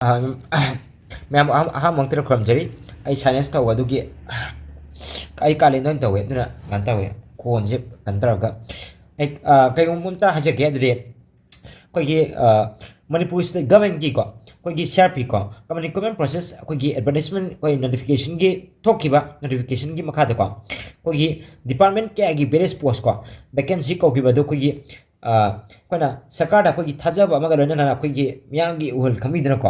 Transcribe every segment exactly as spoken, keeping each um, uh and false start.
ꯑ, ꯃꯌꯥꯝ ꯑꯍꯥꯟ-, ꯑꯍꯥꯟꯕ ꯃꯛꯇꯗ ꯈꯨꯔꯨꯝꯖꯔꯤ꯫ ꯑꯩ silence ꯇꯧꯕ ꯑꯗꯨꯒꯤ ꯑꯩ ꯀꯥꯂꯦꯟꯗ ꯑꯣꯏꯅ ꯇꯧꯋꯦ, ꯑꯗꯨꯅ ꯀꯩꯅꯣ ꯇꯧꯋꯦ, ꯈꯣꯟꯁꯦ ꯀꯩꯅꯣ ꯇꯧꯔꯒ꯫ ꯑꯩ, ꯑ, ꯀꯩꯒꯨꯝꯕ ꯑꯝꯇ ꯍꯥꯏꯖꯒꯦ ꯑꯗꯨꯗꯤ, ꯑꯩꯈꯣꯏꯒꯤ, ꯑ, ꯃꯅꯤꯄꯨꯔ state governmentꯀꯤꯀꯣ, ꯑꯩꯈꯣꯏꯒꯤ C R P ꯀꯣ, common recruitment process, ꯑꯩꯈꯣꯏꯒꯤ advertisement, ꯑꯩꯈꯣꯏ notificationꯒꯤ ꯊꯣꯛꯈꯤꯕ notificationꯒꯤ ꯃꯈꯥꯗꯀꯣ, ꯑꯩꯈꯣꯏꯒꯤ department ꯀꯌꯥꯒꯤ various post ꯀꯣ, vacancy ꯀꯧꯈꯤꯕ ꯑꯗꯨ ꯑꯩꯈꯣꯏꯒꯤ ꯑ, ꯑꯩꯈꯣꯏꯅ ꯁꯔꯀꯥꯔꯗ ꯑꯩꯈꯣꯏꯒꯤ ꯊꯥꯖꯕ ꯑꯃꯒ ꯂꯣꯏꯅꯅ ꯑꯩꯈꯣꯏꯒꯤ ꯃꯤꯌꯥꯝꯒꯤ ꯎꯍꯜ ꯈꯪꯕꯤꯗꯅꯀꯣ,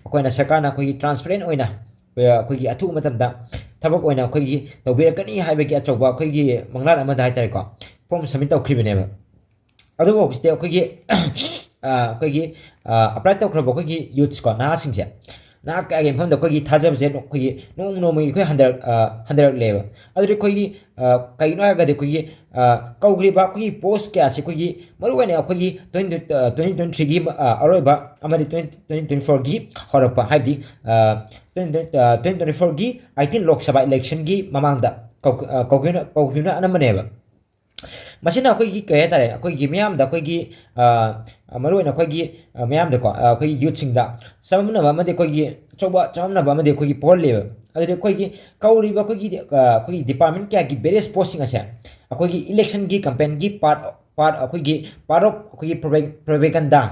ꯑꯩꯈꯣꯏꯅ ꯁꯔꯀꯥꯔꯅ ꯑꯩꯈꯣꯏꯒꯤ transparent ꯑꯣꯏꯅ, ꯑ, ꯑꯩꯈꯣꯏꯒꯤ ꯑꯊꯨꯕ ꯃꯇꯝꯗ ꯊꯕꯛ ꯑꯣꯏꯅ ꯑꯩꯈꯣꯏꯒꯤ ꯇꯧꯕꯤꯔꯛꯀꯅꯤ ꯍꯥꯏꯕꯒꯤ ꯑꯆꯧꯕ ꯑꯩꯈꯣꯏꯒꯤ ꯃꯪꯂꯥꯟ ꯑꯃꯗ ꯍꯥꯏꯇꯥꯔꯦꯀꯣ, form submit ꯇꯧꯈ꯭ꯔꯤꯕꯅꯦꯕ꯫ ꯑꯗꯨꯕꯨ ꯍꯧꯖꯤꯛꯇꯤ ꯑꯩꯈꯣꯏꯒꯤ, ꯑ, ꯑꯩꯈꯣꯏꯒꯤ, ꯑ, apply ꯇꯧꯈ꯭ꯔꯕ ꯑꯩꯈꯣꯏꯒꯤ youths ꯀꯣ, ꯅꯍꯥꯁꯤꯡꯁꯦ, ꯅꯍꯥꯛ ꯀꯌꯥꯒꯤ ꯃꯐꯝꯗ ꯑꯩꯈꯣꯏꯒꯤ ꯊꯥꯖꯕꯁꯦ ꯑꯩꯈꯣꯏꯒꯤ ꯅꯣꯡꯃ ꯅꯣꯡꯃꯒꯤ ꯑꯩꯈꯣꯏ ꯍꯟꯊꯔꯛ-, ꯑ, ꯍꯟꯊꯔꯛꯂꯦꯕ꯫ ꯑꯗꯨꯗꯤ ꯑꯩꯈꯣꯏꯒꯤ, ꯑ, ꯀꯩꯒꯤꯅꯣ ꯍꯥꯏꯔꯒꯗꯤ ꯑꯩꯈꯣꯏꯒꯤ, ꯑ, ꯀꯧꯈ꯭ꯔꯤꯕ ꯑꯩꯈꯣꯏꯒꯤ post ꯀꯌꯥꯁꯤ ꯑꯩꯈꯣꯏꯒꯤ ꯃꯔꯨꯑꯣꯏꯅ ꯑꯩꯈꯣꯏꯒꯤ twenty, ꯑ, twenty twenty-threeꯒꯤ, ꯑ, ꯑꯔꯣꯏꯕ ꯑꯃꯗꯤ twenty, twenty twenty-fourꯒꯤ ꯍꯧꯔꯛꯄ, ꯍꯥꯏꯕꯗꯤ, ꯑ, twenty, ꯑ, twenty twenty-fourꯒꯤ eighteen Lok Sabha electionꯒꯤ ꯃꯃꯥꯡꯗ ꯀꯧ-, ꯑ, ꯀꯧꯈꯤꯕꯅ, ꯀꯧꯈꯤꯕꯅ ꯑꯅꯝꯕꯅꯦꯕ꯫ ꯃꯁꯤꯅ ꯑꯩꯈꯣꯏꯒꯤ ꯀꯩ ꯍꯥꯏꯇꯥꯔꯦ, ꯑꯩꯈꯣꯏꯒꯤ ꯃꯤꯌꯥꯝꯗ ꯑꯩꯈꯣꯏꯒꯤ, ꯑ, ꯃꯔꯨꯑꯣꯏꯅ ꯑꯩꯈꯣꯏꯒꯤ, ꯑ, ꯃꯤꯌꯥꯝꯗꯀꯣ, ꯑ, ꯑꯩꯈꯣꯏꯒꯤ youthꯁꯤꯡꯗ ꯆꯃꯝꯅꯕ ꯑꯃꯗꯤ ꯑꯩꯈꯣꯏꯒꯤ ꯑꯆꯧꯕ ꯆꯃꯝꯅꯕ ꯑꯃꯗꯤ ꯑꯩꯈꯣꯏꯒꯤ ꯄꯣꯛꯍꯜꯂꯦꯕ꯫ ꯑꯗꯨꯗꯤ ꯑꯩꯈꯣꯏꯒꯤ ꯀꯧꯔꯤꯕ ꯑꯩꯈꯣꯏꯒꯤ, ꯑ, ꯑꯩꯈꯣꯏꯒꯤ department ꯀꯌꯥꯒꯤ various postꯁꯤꯡ ꯑꯁꯦ ꯑꯩꯈꯣꯏꯒꯤ electionꯒꯤ campaignꯒꯤ part, part, ꯑꯩꯈꯣꯏꯒꯤ part of ꯑꯩꯈꯣꯏꯒꯤ propag-, propaganda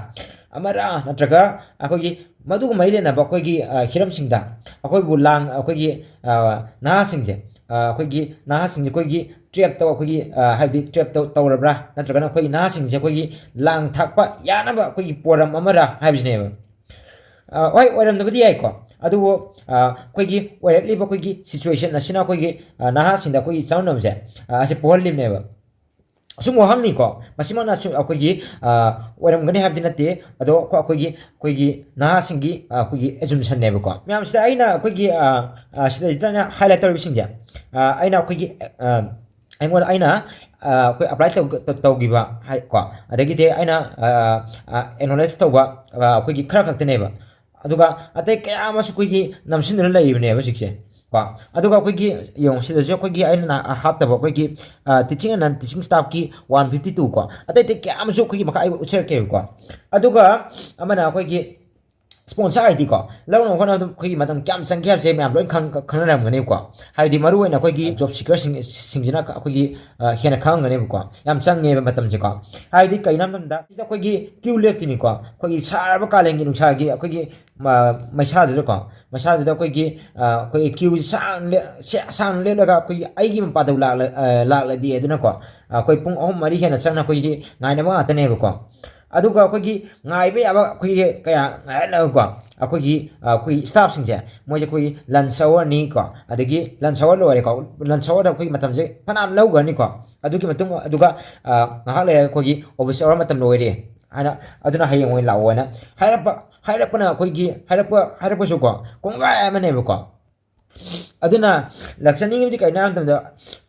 ꯑꯃꯔ ꯅꯠꯇ꯭ꯔꯒ ꯑꯩꯈꯣꯏꯒꯤ ꯃꯗꯨꯒ ꯃꯔꯤ ꯂꯩꯅꯕ ꯑꯩꯈꯣꯏꯒꯤ, ꯑ, ꯍꯤꯔꯝꯁꯤꯡꯗ ꯑꯩꯈꯣꯏꯕꯨ ꯂꯥꯡ-, ꯑꯩꯈꯣꯏꯒꯤ, ꯑ, ꯅꯍꯥꯁꯤꯡꯁꯦ, ꯑ, ꯑꯩꯈꯣꯏꯒꯤ ꯅꯍꯥꯁꯤꯡꯁꯦ ꯑꯩꯈꯣꯏꯒꯤ trap ꯇꯧ-, ꯑꯩꯈꯣꯏꯒꯤ, ꯑ, ꯍꯥꯏꯕꯗꯤ trap ꯇꯧ-, ꯇꯧꯔꯕ꯭ꯔꯥ? ꯅꯠꯇ꯭ꯔꯒꯅ ꯑꯩꯈꯣꯏꯒꯤ ꯅꯍꯥꯁꯤꯡꯁꯦ ꯑꯩꯈꯣꯏꯒꯤ ꯂꯥꯡ ꯊꯥꯛꯄ ꯌꯥꯅꯕ ꯑꯩꯈꯣꯏꯒꯤ ꯄꯣꯔꯝ ꯑꯃꯔ ꯍꯥꯏꯕꯁꯤꯅꯦꯕ꯫ ꯑ, ꯍꯣꯏ, ꯑꯣꯏꯔꯝꯗꯕꯗꯤ ꯌꯥꯏꯀꯣ꯫ ꯑꯗꯨꯕꯨ, ꯑ, ꯑꯩꯈꯣꯏꯒꯤ ꯑꯣꯏꯔꯛꯂꯤꯕ ꯑꯩꯈꯣꯏꯒꯤ situation ꯑꯁꯤꯅ ꯑꯩꯈꯣꯏꯒꯤ, ꯑ, ꯅꯍꯥꯁꯤꯡꯗ ꯑꯩꯈꯣꯏꯒꯤ ꯆꯃꯝꯅꯕꯁꯦ, ꯑ, ꯑꯁꯤ ꯄꯣꯛꯍꯜꯂꯤꯕꯅꯦꯕ꯫ ꯑꯁꯨꯝ ꯋꯥꯍꯪꯅꯤꯀꯣ꯫ ꯃꯁꯤꯃꯛꯅ ꯁꯨꯝ ꯑꯩꯈꯣꯏꯒꯤ, ꯑ, ꯑꯣꯏꯔꯝꯒꯅꯤ ꯍꯥꯏꯕꯗꯤ ꯅꯠꯇꯦ꯫ ꯑꯗꯣ ꯑꯩꯈꯣꯏ-, ꯑꯩꯈꯣꯏꯒꯤ, ꯑꯩꯈꯣꯏꯒꯤ ꯅꯍꯥꯁꯤꯡꯒꯤ, ꯑ, ꯑꯩꯈꯣꯏꯒꯤ assumptionꯅꯦꯕꯀꯣ꯫ ꯃꯌꯥꯝꯁꯤꯗ ꯑꯩꯅ ꯑꯩꯈꯣꯏꯒꯤ, ꯑ, ꯑ, ꯁꯤꯗꯩꯁꯤꯗ ꯑꯩꯅ highlight ꯇꯧꯔꯤꯕꯁꯤꯡꯁꯦ, ꯑ, ꯑꯩꯅ ꯑꯩꯈꯣꯏꯒꯤ, ꯑ, ꯑꯩꯉꯣꯟꯗ ꯑꯩꯅ, ꯑ, ꯑꯩꯈꯣꯏ apply ꯇꯧ-, ꯇꯧ-, ꯇꯧꯈꯤꯕ ꯍꯥꯏ-, ꯀꯣ, ꯑꯗꯒꯤꯗꯤ ꯑꯩꯅ, ꯑ, ꯑ, acknowledge ꯇꯧꯕ, ꯑ, ꯑꯩꯈꯣꯏꯒꯤ ꯈꯔ ꯈꯛꯇꯅꯦꯕ꯫ ꯑꯗꯨꯒ ꯑꯇꯩ ꯀꯌꯥ ꯑꯃꯁꯨ ꯑꯩꯈꯣꯏꯒꯤ ꯅꯝꯁꯤꯟꯗꯨꯅ ꯂꯩꯔꯤꯕꯅꯦꯕ ꯍꯧꯖꯤꯛꯁꯦ꯫ ꯀꯣ, ꯑꯗꯨꯒ ꯑꯩꯈꯣꯏꯒꯤ ꯌꯦꯡꯉꯣ, ꯁꯤꯗꯁꯨ ꯑꯩꯈꯣꯏꯒꯤ ꯑꯩꯅ ꯅ-, ꯍꯥꯞꯇꯕ ꯑꯩꯈꯣꯏꯒꯤ, ꯑ, teaching and non teaching staffꯀꯤ one fifty two ꯀꯣ, ꯑꯇꯩ ꯑꯇꯩ ꯀꯌꯥ ꯑꯃꯁꯨ ꯑꯩꯈꯣꯏꯒꯤ ꯃꯈꯥ ꯑꯩ ꯎꯠꯆꯔꯛꯀꯦꯕꯀꯣ꯫ ꯑꯗꯨꯒ ꯑꯃꯅ ꯑꯩꯈꯣꯏꯒꯤ Sponsor ID ꯀꯣ ꯂꯧꯅꯕ ꯍꯣꯠꯅꯕꯗ ꯑꯩꯈꯣꯏꯒꯤ ꯃꯇꯝ ꯀꯌꯥꯝ ꯆꯪꯒꯦ ꯍꯥꯏꯕꯁꯦ ꯃꯌꯥꯝ ꯂꯣꯏ ꯈꯪ-, ꯈꯪꯅꯔꯝꯒꯅꯦꯕꯀꯣ꯫ ꯍꯥꯏꯕꯗꯤ ꯃꯔꯨ ꯑꯣꯏꯅ ꯑꯩꯈꯣꯏꯒꯤ job seeker ꯁꯤꯡ-, ꯁꯤꯡꯁꯤꯅ ꯑꯩꯈꯣꯏꯒꯤ, ꯑ, ꯍꯦꯟꯅ ꯈꯪꯉꯝꯒꯅꯦꯕꯀꯣ꯫ ꯌꯥꯝ ꯆꯪꯉꯦꯕ ꯃꯇꯝꯁꯦꯀꯣ꯫ ꯍꯥꯏꯕꯗꯤ ꯀꯩꯅꯣ ꯍꯥꯏꯕ ꯃꯇꯝꯗ ꯁꯤꯗ ꯑꯩꯈꯣꯏꯒꯤ queue ꯂꯦꯞꯇꯣꯏꯅꯤꯀꯣ꯫ ꯑꯩꯈꯣꯏꯒꯤ ꯁꯥꯔꯕ ꯀꯥꯂꯦꯟꯒꯤ ꯅꯨꯡꯁꯥꯒꯤ ꯑꯩꯈꯣꯏꯒꯤ ꯃ-, ꯃꯩꯁꯥꯗꯨꯗꯀꯣ, ꯃꯩꯁꯥꯗꯨꯗ ꯑꯩꯈꯣꯏꯒꯤ, ꯑ, ꯑꯩꯈꯣꯏꯒꯤ queue ꯁꯥꯡ ꯂꯦ-, ꯁꯦ-, ꯁꯥꯡ ꯂꯦꯞꯂꯒ ꯑꯩꯈꯣꯏꯒꯤ ꯑꯩꯒꯤ ꯃꯄꯥꯗꯨ ꯂꯥꯛꯂ-, ꯑ, ꯂꯥꯛꯂꯗꯤ ꯑꯗꯨꯅꯀꯣ, ꯑꯩꯈꯣꯏ ꯄꯨꯡ ꯑꯍꯨꯝ ꯃꯔꯤ ꯍꯦꯟꯅ ꯆꯪꯅ ꯑꯩꯈꯣꯏꯒꯤ ꯉꯥꯏꯅꯕ ꯉꯥꯛꯇꯅꯦꯕꯀꯣ꯫ ꯑꯗꯨꯒ ꯑꯩꯈꯣꯏꯒꯤ ꯉꯥꯏꯕ ꯌꯥꯕ ꯑꯩꯈꯣꯏꯒꯤ ꯀꯌꯥ ꯉꯥꯏꯍꯜꯂꯒꯀꯣ, ꯑꯩꯈꯣꯏꯒꯤ, ꯑ, ꯑꯩꯈꯣꯏꯒꯤ staff ꯁꯤꯡꯁꯦ, ꯃꯣꯏꯁꯦ ꯑꯩꯈꯣꯏꯒꯤ lunch hour ꯅꯤꯀꯣ, ꯑꯗꯒꯤ lunch hour ꯂꯣꯏꯔꯦꯀꯣ, lunch hour ꯗ ꯑꯩꯈꯣꯏꯒꯤ ꯃꯇꯝꯁꯦ ꯐꯅꯌꯥꯝ ꯂꯧꯈ꯭ꯔꯅꯤꯀꯣ꯫ ꯑꯗꯨꯒꯤ ꯃꯇꯨꯡ, ꯑꯗꯨꯒ, ꯑ, ꯉꯥꯏꯍꯥꯛ ꯂꯩꯔꯒ ꯑꯩꯈꯣꯏꯒꯤ office hour ꯃꯇꯝ ꯂꯣꯏꯔꯦ ꯍꯥꯏꯅ, ꯑꯗꯨꯅ ꯍꯌꯦꯡ ꯑꯣꯏꯅ ꯂꯥꯛꯑꯣ ꯍꯥꯏꯅ ꯍꯥꯏꯔꯛꯄ, ꯍꯥꯏꯔꯛꯄꯅ ꯑꯩꯈꯣꯏꯒꯤ, ꯍꯥꯏꯔꯛꯄ, ꯍꯥꯏꯔꯛꯄꯁꯨꯀꯣ ꯀꯣꯡꯒꯥꯏ ꯑꯃꯅꯦꯕꯀꯣ꯫ ꯑꯗꯨꯅ ꯂꯥꯛꯆꯅꯤꯡꯉꯤꯕꯗꯤ ꯀꯩꯅꯣ ꯍꯥꯏꯕ ꯃꯇꯝꯗ,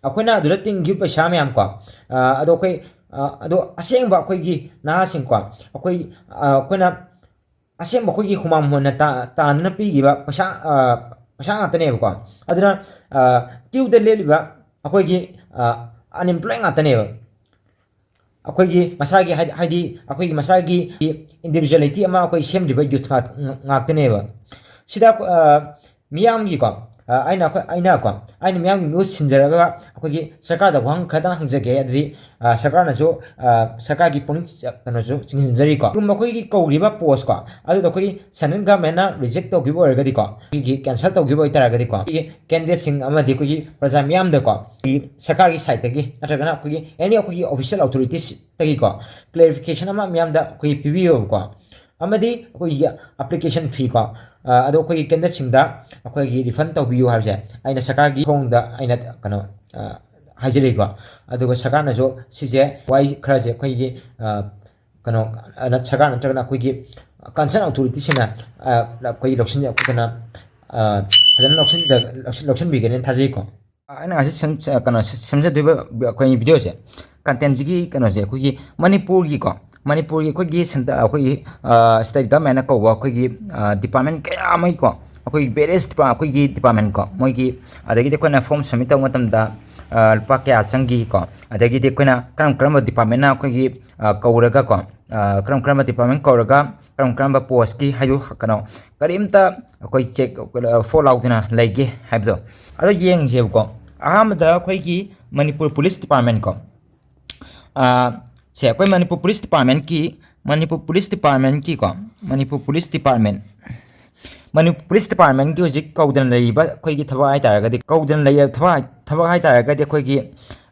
ꯑꯩꯈꯣꯏꯅ ꯑꯗꯨꯗ ꯇꯤꯡꯈꯤꯕ ꯄꯩꯁꯥ ꯃꯌꯥꯝ ꯀꯣ, ꯑ, ꯑꯗꯣ ꯑꯩꯈꯣꯏ, ꯑ, ꯑꯗꯣ ꯑꯁꯦꯡꯕ ꯑꯩꯈꯣꯏꯒꯤ ꯅꯍꯥꯁꯤꯡꯀꯣ, ꯑꯩꯈꯣꯏ, ꯑ, ꯑꯩꯈꯣꯏꯅ ꯑꯁꯦꯡꯕ ꯑꯩꯈꯣꯏꯒꯤ ꯍꯨꯃꯥꯡ ꯃꯃꯟꯅ ꯇꯥ-, ꯇꯥꯟꯗꯨꯅ ꯄꯤꯈꯤꯕ ꯄꯩꯁꯥ, ꯑ, ꯄꯩꯁꯥ ꯉꯥꯛꯇꯅꯦꯕꯀꯣ꯫ ꯑꯗꯨꯅ, ꯑ, queue ꯗ ꯂꯦꯞꯂꯤꯕ ꯑꯩꯈꯣꯏꯒꯤ, ꯑ, unemployed ꯉꯥꯛꯇꯅꯦꯕ꯫ ꯑꯩꯈꯣꯏꯒꯤ ꯃꯁꯥꯒꯤ ꯍꯥꯏ-, ꯍꯥꯏꯗꯤ ꯑꯩꯈꯣꯏꯒꯤ ꯃꯁꯥꯒꯤ individuality ꯑꯃ ꯑꯩꯈꯣꯏ ꯁꯦꯝꯗ꯭ꯔꯤꯕ youth ꯉꯥꯛ-, ꯉꯥꯛꯇꯅꯦꯕ꯫ ꯁꯤꯗ, ꯑ, ꯃꯤꯌꯥꯝꯒꯤꯀꯣ, ꯑ, ꯑꯩꯅ ꯑꯩꯈꯣꯏ, ꯑꯩꯅꯀꯣ, ꯑꯩꯅ ꯃꯤꯌꯥꯝꯒꯤ ꯃꯤꯍꯨꯠ ꯁꯤꯟꯖꯔꯒ ꯑꯩꯈꯣꯏꯒꯤ ꯁꯔꯀꯥꯔꯗ ꯋꯥꯍꯪ ꯈꯔꯗꯪ ꯍꯪꯖꯒꯦ꯫ ꯑꯗꯨꯗꯤ, ꯑ, ꯁꯔꯀꯥꯔꯅꯁꯨ, ꯑ, ꯁꯔꯀꯥꯔꯒꯤ ꯄꯨꯛꯅꯤꯡ ꯆ-, ꯀꯩꯅꯣꯁꯨ ꯆꯤꯡꯁꯤꯟꯖꯔꯤꯀꯣ꯫ ꯀꯨꯝ ꯑꯩꯈꯣꯏꯒꯤ ꯀꯧꯔꯤꯕ post ꯀꯣ, ꯑꯗꯨꯗ ꯑꯩꯈꯣꯏꯒꯤ central government ꯅ reject ꯇꯧꯈꯤꯕ ꯑꯣꯏꯔꯒꯗꯤꯀꯣ, ꯑꯩꯈꯣꯏꯒꯤ cancel ꯇꯧꯈꯤꯕ ꯑꯣꯏꯇꯥꯔꯒꯗꯤꯀꯣ, ꯑꯩꯈꯣꯏꯒꯤ candidate ꯁꯤꯡ ꯑꯃꯗꯤ ꯑꯩꯈꯣꯏꯒꯤ ꯄ꯭ꯔꯖꯥ ꯃꯤꯌꯥꯝꯗꯀꯣ, ꯑꯩꯈꯣꯏꯒꯤ ꯁꯔꯀꯥꯔꯒꯤ side ꯇꯒꯤ ꯅꯠꯇ꯭ꯔꯒꯅ ꯑꯩꯈꯣꯏꯒꯤ any ꯑꯩꯈꯣꯏꯒꯤ official authorities ꯇꯒꯤꯀꯣ clarification ꯑꯃ ꯃꯤꯌꯥꯝꯗ ꯑꯩꯈꯣꯏꯒꯤ ꯄꯤꯕꯤꯌꯣꯕꯀꯣ꯫ ꯑꯃꯗꯤ ꯑꯩꯈꯣꯏꯒꯤ application fee ꯀꯣ, ꯑ, ꯑꯗꯣ ꯑꯩꯈꯣꯏꯒꯤ candidate ꯁꯤꯡꯗ ꯑꯩꯈꯣꯏꯒꯤ refund ꯇꯧꯕꯤꯌꯨ ꯍꯥꯏꯕꯁꯦ ꯑꯩꯅ ꯁꯔꯀꯥꯔꯒꯤ ꯈꯣꯡꯗ ꯑꯩꯅ ꯀꯩꯅꯣ, ꯑ, ꯍꯥꯏꯖꯔꯤꯀꯣ꯫ ꯑꯗꯨꯒ ꯁꯔꯀꯥꯔꯅꯁꯨ ꯁꯤꯁꯦ ꯋꯥꯍꯩ ꯈꯔꯁꯦ ꯑꯩꯈꯣꯏꯒꯤ, ꯑ, ꯀꯩꯅꯣ, ꯑ, ꯅꯠ-, ꯁꯔꯀꯥꯔ ꯅꯠꯇ꯭ꯔꯒꯅ ꯑꯩꯈꯣꯏꯒꯤ concern authority ꯁꯤꯡꯅ, ꯑ, ꯑꯩꯈꯣꯏꯒꯤ ꯂꯧꯁꯤꯟ-, ꯑꯩꯈꯣꯏꯅ, ꯑ, ꯐꯖꯅ ꯂꯧꯁꯤꯟꯖ-, ꯂꯧꯁꯤꯟ-, ꯂꯧꯁꯤꯟꯕꯤꯒꯅꯦꯅ ꯊꯥꯖꯩꯀꯣ꯫ ꯑꯩꯅ ꯉꯁꯤ ꯁꯦꯝ-, ꯀꯩꯅꯣ, ꯁꯦꯝꯖꯗꯣꯏꯕ ꯑꯩꯈꯣꯏꯒꯤ video ꯁꯦ, content ꯁꯤꯒꯤ ꯀꯩꯅꯣꯁꯦ ꯑꯩꯈꯣꯏꯒꯤ ꯃꯅꯤꯄꯨꯔꯒꯤꯀꯣ, ꯃꯅꯤꯄꯨꯔꯒꯤ ꯑꯩꯈꯣꯏꯒꯤ centre, ꯑꯩꯈꯣꯏꯒꯤ, ꯑ, state government ꯅ ꯀꯧꯕ ꯑꯩꯈꯣꯏꯒꯤ, ꯑ, department ꯀꯌꯥ ꯑꯃꯒꯤꯀꯣ, ꯑꯩꯈꯣꯏꯒꯤ various depa-, ꯑꯩꯈꯣꯏꯒꯤ department ꯀꯣ, ꯃꯣꯏꯒꯤ, ꯑꯗꯒꯤꯗꯤ ꯑꯩꯈꯣꯏꯅ form submit ꯇꯧꯕ ꯃꯇꯝꯗ, ꯑ, ꯂꯨꯄꯥ ꯀꯌꯥ ꯆꯪꯈꯤꯀꯣ, ꯑꯗꯒꯤꯗꯤ ꯑꯩꯈꯣꯏꯅ ꯀꯔꯝ ꯀꯔꯝꯕ department ꯅ ꯑꯩꯈꯣꯏꯒꯤ, ꯑ, ꯀꯧꯔꯒꯀꯣ, ꯑ, ꯀꯔꯝ ꯀꯔꯝꯕ department ꯀꯧꯔꯒ ꯀꯔꯝ ꯀꯔꯝꯕ postꯀꯤ ꯍꯥꯏꯗꯨ ꯀꯩꯅꯣ ꯀꯔꯤꯝꯇ ꯑꯩꯈꯣꯏ check, ꯑ, fall outꯅ ꯂꯩꯒꯦ ꯍꯥꯏꯕꯗꯣ ꯑꯗꯣ ꯌꯦꯡꯁꯦꯕꯀꯣ꯫ ꯑꯍꯥꯟꯕꯗ ꯑꯩꯈꯣꯏꯒꯤ ꯃꯅꯤꯄꯨꯔ Police Department ꯀꯣ꯫ ꯑ, ꯁꯦ ꯑꯩꯈꯣꯏ Manipur Police Departmentꯀꯤ, Manipur Police Departmentꯀꯤꯀꯣ, Manipur Police Department, Manipur Police Departmentꯀꯤ ꯍꯧꯖꯤꯛ ꯀꯧꯗꯅ ꯂꯩꯔꯤꯕ ꯑꯩꯈꯣꯏꯒꯤ ꯊꯕꯛ ꯍꯥꯏꯇꯥꯔꯒꯗꯤ, ꯀꯧꯗꯅ ꯂꯩꯔꯤꯕ ꯊꯕꯛ, ꯊꯕꯛ ꯍꯥꯏꯇꯥꯔꯒꯗꯤ ꯑꯩꯈꯣꯏꯒꯤ,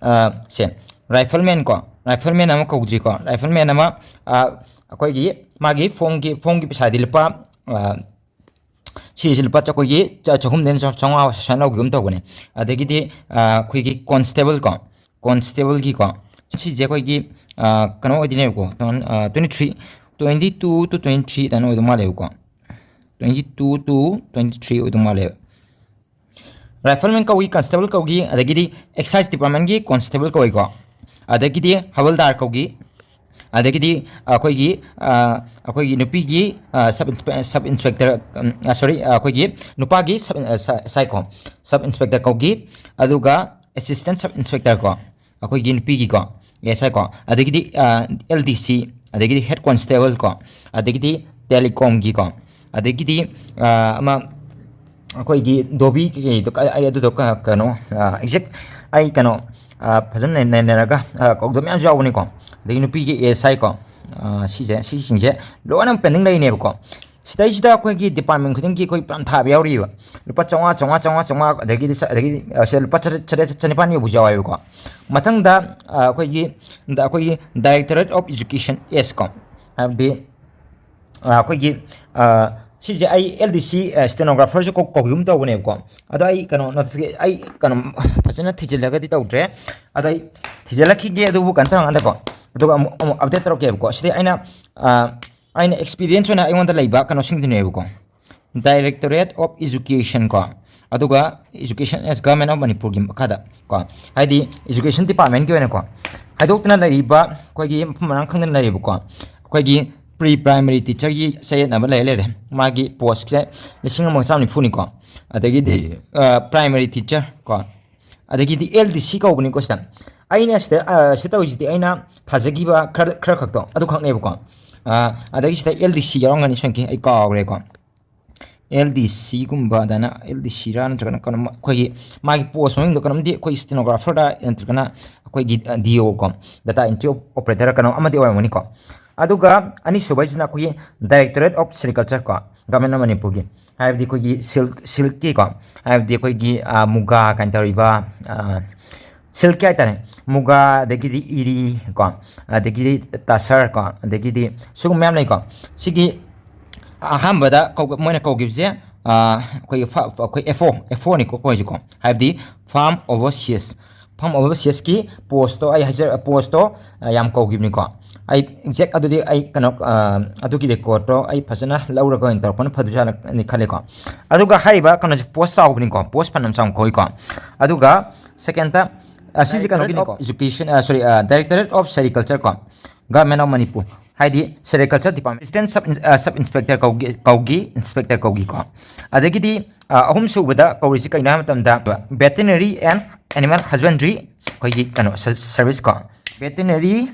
ꯑ, ꯁꯦ, rifleman ꯀꯣ, rifleman ꯑꯃ ꯀꯧꯗ꯭ꯔꯤꯀꯣ, rifleman ꯑꯃ, ꯑ, ꯑꯩꯈꯣꯏꯒꯤ ꯃꯥꯒꯤ formꯒꯤ, formꯒꯤ ꯄꯩꯁꯥꯗꯤ ꯂꯨꯄꯥ, ꯑ, ꯁꯤꯁꯦ ꯂꯨꯄꯥ ꯆ-, ꯑꯩꯈꯣꯏꯒꯤ ꯆ-, ꯆꯍꯨꯝꯗꯩꯅ ꯆ-, ꯆꯥꯝꯃꯉꯥ ꯁꯨꯃꯥꯏꯅ ꯂꯧꯈꯤꯒꯨꯝ ꯇꯧꯕꯅꯦ꯫ ꯑꯗꯒꯤꯗꯤ, ꯑ, ꯑꯩꯈꯣꯏꯒꯤ constable ꯀꯣ, constableꯒꯤꯀꯣ, ꯁꯤꯁꯦ ꯑꯩꯈꯣꯏꯒꯤ, ꯑ, ꯀꯩꯅꯣ ꯑꯣꯏꯗꯣꯏꯅꯦꯕꯀꯣ, ꯑ, twenty three, twenty two to twenty three ꯑꯗꯨꯃꯥꯏꯅ ꯑꯣꯏꯗꯧ ꯃꯥꯜꯂꯦꯕꯀꯣ, twenty two to twenty three ꯑꯣꯏꯗꯧ ꯃꯥꯜꯂꯦꯕ꯫ Rifleman ꯀꯧꯏ, constable ꯀꯧꯏ, ꯑꯗꯒꯤꯗꯤ excise departmentꯀꯤ constable ꯀꯧꯏꯀꯣ, ꯑꯗꯒꯤꯗꯤ ꯍꯋꯜꯗꯥꯔ ꯀꯧꯏ, ꯑꯗꯒꯤꯗꯤ ꯑꯩꯈꯣꯏꯒꯤ, ꯑ, ꯑꯩꯈꯣꯏꯒꯤ ꯅꯨꯄꯤꯒꯤ, ꯑ, sub inspe-, sub inspector, ꯎꯝ, ꯑ, sorry, ꯑ, ꯑꯩꯈꯣꯏꯒꯤ ꯅꯨꯄꯥꯒꯤ sub, ꯑ, ꯁ-, ꯁꯥꯏꯀꯣ, sub inspector ꯀꯧꯏ, ꯑꯗꯨꯒ assistant sub inspector ꯀꯣ, ꯑꯩꯈꯣꯏꯒꯤ ꯅꯨꯄꯤꯒꯤꯀꯣ, ASI ꯀꯣ, ꯑꯗꯒꯤꯗꯤ, ꯑ, LDC, ꯑꯗꯒꯤꯗꯤ head constable ꯀꯣ, ꯑꯗꯒꯤꯗꯤ telecomꯒꯤꯀꯣ, ꯑꯗꯒꯤꯗꯤ, ꯑ, ꯑꯃ ꯑꯩꯈꯣꯏꯒꯤ ꯙꯣꯕꯤ ꯀꯩꯀꯩꯗꯣ ꯀ-, ꯑꯩ ꯑꯗꯨꯗꯣ ꯀ-, ꯀꯩꯅꯣ, ꯑ, exact ꯑꯩ ꯀꯩꯅꯣ, ꯑ, ꯐꯖꯅ ꯅꯩ-, ꯅꯩꯅꯔꯒ, ꯑ, ꯀꯧꯗꯕ ꯃꯌꯥꯝꯁꯨ ꯌꯥꯎꯕꯅꯤꯀꯣ꯫ ꯑꯗꯒꯤ ꯅꯨꯄꯤꯒꯤ ASI ꯀꯣ, ꯑ, ꯁꯤꯁꯦ, ꯁꯤꯁꯤꯡꯁꯦ ꯂꯣꯏꯅ pending ꯂꯩꯅꯦꯕꯀꯣ꯫ ꯁꯤꯗꯩꯁꯤꯗ ꯑꯩꯈꯣꯏꯒꯤ department ꯈꯨꯗꯤꯡꯒꯤ ꯑꯩꯈꯣꯏ ꯄꯨꯔꯥ ꯊꯥꯕ ꯌꯥꯎꯔꯤꯕ꯫ ꯂꯨꯄꯥ ꯆꯥꯝꯃꯉꯥ, ꯆꯥꯝꯃꯉꯥ, ꯆꯥꯝꯃꯉꯥ, ꯆꯥꯝꯃꯉꯥ, ꯑꯗꯒꯤꯗꯤ ꯆ-, ꯑꯗꯒꯤꯗꯤ, ꯑ, ꯁꯤꯗ ꯂꯨꯄꯥ ꯆꯥꯇ꯭ꯔꯦꯠ, ꯆꯥꯇ꯭ꯔꯦꯠ, ꯆꯅꯤꯄꯥꯟ ꯌꯧꯕꯁꯨ ꯌꯥꯎꯋꯦꯕꯀꯣ꯫ ꯃꯊꯪꯗ, ꯑ, ꯑꯩꯈꯣꯏꯒꯤ, ꯗ-, ꯑꯩꯈꯣꯏꯒꯤ Directorate of Education S ꯀꯣ, ꯍꯥꯏꯕꯗꯤ, ꯑ, ꯑꯩꯈꯣꯏꯒꯤ, ꯑ, ꯁꯤꯁꯦ ꯑꯩ LDC, ꯑ, stenographerꯁꯨ ꯀꯧ-, ꯀꯧꯈꯤꯒꯨꯝ ꯇꯧꯕꯅꯦꯕꯀꯣ꯫ ꯑꯗꯣ ꯑꯩ ꯀꯩꯅꯣ notifica-, ꯑꯩ ꯀꯩꯅꯣ ꯐꯖꯅ ꯊꯤꯖꯤꯜꯂꯒꯗꯤ ꯇꯧꯗ꯭ꯔꯦ꯫ ꯑꯗꯣ ꯑꯩ ꯊꯤꯖꯤꯜꯂꯛꯈꯤꯒꯦ, ꯑꯗꯨꯕꯨ ꯀꯩꯅꯣ ꯇꯧꯔꯀꯥꯟꯗꯀꯣ, ꯑꯗꯨꯒ ꯑꯃꯨꯛ, ꯑꯃꯨꯛ update ꯇꯧꯔꯛꯀꯦꯕꯀꯣ꯫ ꯁꯤꯗꯤ ꯑꯩꯅ, ꯑ, ꯑꯩꯅ experience ꯑꯣꯏꯅ ꯑꯩꯉꯣꯟꯗ ꯂꯩꯕ ꯀꯩꯅꯣꯁꯤꯡꯗꯨꯅꯦꯕꯀꯣ꯫ Directorate of Education ꯀꯣ, ꯑꯗꯨꯒ Education as Government of ꯃꯅꯤꯄꯨꯔꯒꯤ ꯃꯈꯥꯗ ꯀꯣ, ꯍꯥꯏꯗꯤ education departmentꯀꯤ ꯑꯣꯏꯅꯀꯣ, ꯍꯥꯏꯗꯣꯛꯇꯅ ꯂꯩꯔꯤꯕ ꯑꯩꯈꯣꯏꯒꯤ ꯃꯐꯝ ꯃꯔꯥꯡ ꯈꯪꯗꯅ ꯂꯩꯔꯤꯕꯀꯣ, ꯑꯩꯈꯣꯏꯒꯤ pre primary teacherꯒꯤ ꯆꯌꯦꯠꯅꯕ ꯂꯩꯔ ꯂꯩꯔꯦ꯫ ꯃꯥꯒꯤ postꯁꯦ ꯂꯤꯁꯤꯡ ꯑꯃꯒ ꯆꯥꯝꯃ ꯅꯤꯐꯨꯅꯤꯀꯣ꯫ ꯑꯗꯒꯤꯗꯤ, ꯑ, primary teacher ꯀꯣ, ꯑꯗꯒꯤꯗꯤ LDC ꯀꯧꯕꯅꯤꯀꯣ ꯁꯤꯗ꯫ ꯑꯩꯅ ꯁꯤꯗ ꯁꯤ ꯇꯧꯔꯤꯁꯤꯗꯤ ꯑꯩꯅ ꯊꯥꯖꯈꯤꯕ ꯈꯔ ꯈꯔ ꯈꯛꯇꯣ ꯑꯗꯨꯈꯛꯅꯦꯕꯀꯣ꯫ ꯑꯗꯒꯤ ꯁꯤꯗ ꯑꯦꯜ ꯗꯤ ꯁꯤ ꯌꯥꯎꯔꯝꯒꯅꯤ, ꯁꯣꯏꯀꯤ ꯑꯩ ꯀꯥꯎꯈ꯭ꯔꯦꯀꯣ꯫ ꯑꯦꯜ ꯗꯤ ꯁꯤꯒꯨꯝꯕꯗꯅ, ꯑꯦꯜ ꯗꯤ ꯁꯤꯔꯥ ꯅꯠꯇ꯭ꯔꯒꯅ ꯀꯩꯅꯣ ꯑꯩꯈꯣꯏꯒꯤ ꯃꯥꯒꯤ ꯄꯣꯁ ꯃꯃꯤꯡꯗꯣ ꯀꯩꯅꯣꯝꯗꯤ ꯑꯩꯈꯣꯏ ꯁ꯭ꯇꯦꯅꯣꯒ꯭ꯔꯥꯐꯔꯗ ꯅꯠꯇ꯭ꯔꯒꯅ ꯑꯩꯈꯣꯏꯒꯤ ꯗꯤ ꯑꯣ ꯀꯣ, ꯗꯇꯥ ꯑꯦꯟꯇ꯭ꯔꯤ ꯑꯣꯄꯔꯦꯇꯔ ꯀꯩꯅꯣ ꯑꯃꯗꯤ ꯑꯣꯏꯔꯝꯒꯅꯤꯀꯣ꯫ ꯑꯗꯨꯒ ꯑꯅꯤꯁꯨꯕꯁꯤꯅ ꯑꯩꯈꯣꯏꯒꯤ Directorate of Sericulture ꯀꯣ, Government of ꯃꯅꯤꯄꯨꯔꯒꯤ, ꯍꯥꯏꯕꯗꯤ ꯑꯩꯈꯣꯏꯒꯤ ꯁꯤꯜꯛ ꯁꯤꯜꯛꯀꯤꯀꯣ, ꯍꯥꯏꯕꯗꯤ ꯑꯩꯈꯣꯏꯒꯤ ꯃꯨꯒꯥ ꯀꯥꯏꯅ ꯇꯧꯔꯤꯕ ꯁꯤꯜꯛꯀꯤ ꯍꯥꯏꯇꯥꯔꯦ, ꯃꯨꯒꯥ, ꯑꯗꯒꯤꯗꯤ ꯏꯔꯤ ꯀꯣ, ꯑꯗꯒꯤꯗꯤ ꯇꯁꯔ ꯀꯣ, ꯑꯗꯒꯤꯗꯤ ꯁꯤꯒꯨꯝꯕ ꯃꯌꯥꯝ ꯂꯩꯀꯣ꯫ ꯁꯤꯒꯤ ꯑꯍꯥꯟꯕꯗ ꯃꯣꯏꯅ ꯀꯧꯈꯤꯕꯁꯦ ꯑꯩꯈꯣꯏꯒꯤ ꯑꯩꯈꯣꯏ ꯑꯦꯐ ꯑꯣ ꯑꯦꯐ ꯑꯣꯅꯤꯀꯣ ꯀꯧꯔꯤꯁꯤꯀꯣ, ꯍꯥꯏꯕꯗꯤ farm overseers, farm overseersꯀꯤ ꯄꯣꯁꯇꯣ ꯑꯩ ꯍꯥꯏꯖ ꯄꯣꯁꯇꯣ ꯌꯥꯝ ꯀꯧꯈꯤꯕꯅꯤꯀꯣ꯫ ꯑꯩ ꯑꯦꯛꯖꯦꯛ ꯑꯗꯨꯗꯤ ꯑꯩ ꯀꯩꯅꯣ ꯑꯗꯨꯒꯤ ꯔꯦꯀꯣꯔꯠꯇꯣ ꯑꯩ ꯐꯖꯅ ꯂꯧꯔꯒ ꯑꯣꯏꯅ ꯇꯧꯔꯛꯄꯅ ꯐꯗꯣꯏꯖꯥꯠꯂꯅꯤ ꯈꯜꯂꯦꯀꯣ꯫ ꯑꯗꯨꯒ ꯍꯥꯏꯔꯤꯕ ꯀꯩꯅꯣꯁꯦ ꯄꯣꯁ ꯆꯥꯎꯕꯅꯤꯀꯣ, ꯄꯣꯁ ꯐꯅꯌꯥꯝ ꯆꯥꯎꯅ ꯀꯧꯏꯀꯣ꯫ ꯑꯗꯨꯒ ꯁꯦꯀꯦꯟꯗ, ꯑꯁꯤꯁꯦ ꯀꯩꯅꯣꯒꯤꯅꯤꯀꯣ, Education, sorry, Directorate of Sericulture ꯀꯣ, Government of ꯃꯅꯤꯄꯨꯔ, ꯍꯥꯏꯗꯤ Sericulture Department, Assistant Sub Inspector ꯀꯧꯒꯤ ꯀꯧꯒꯤ ꯏꯟꯁꯄꯦꯛꯇꯔ ꯀꯧꯒꯤꯀꯣ꯫ ꯑꯗꯒꯤꯗꯤ ꯑꯍꯨꯝꯁꯨꯕꯗ ꯀꯧꯔꯤꯁꯤ ꯀꯩꯅꯣ ꯍꯥꯏꯕ ꯃꯇꯝꯗ Veterinary and Animal Husbandry ꯑꯩꯈꯣꯏꯒꯤ ꯀꯩꯅꯣ ꯁꯔꯚꯤꯁ ꯀꯣ, Veterinary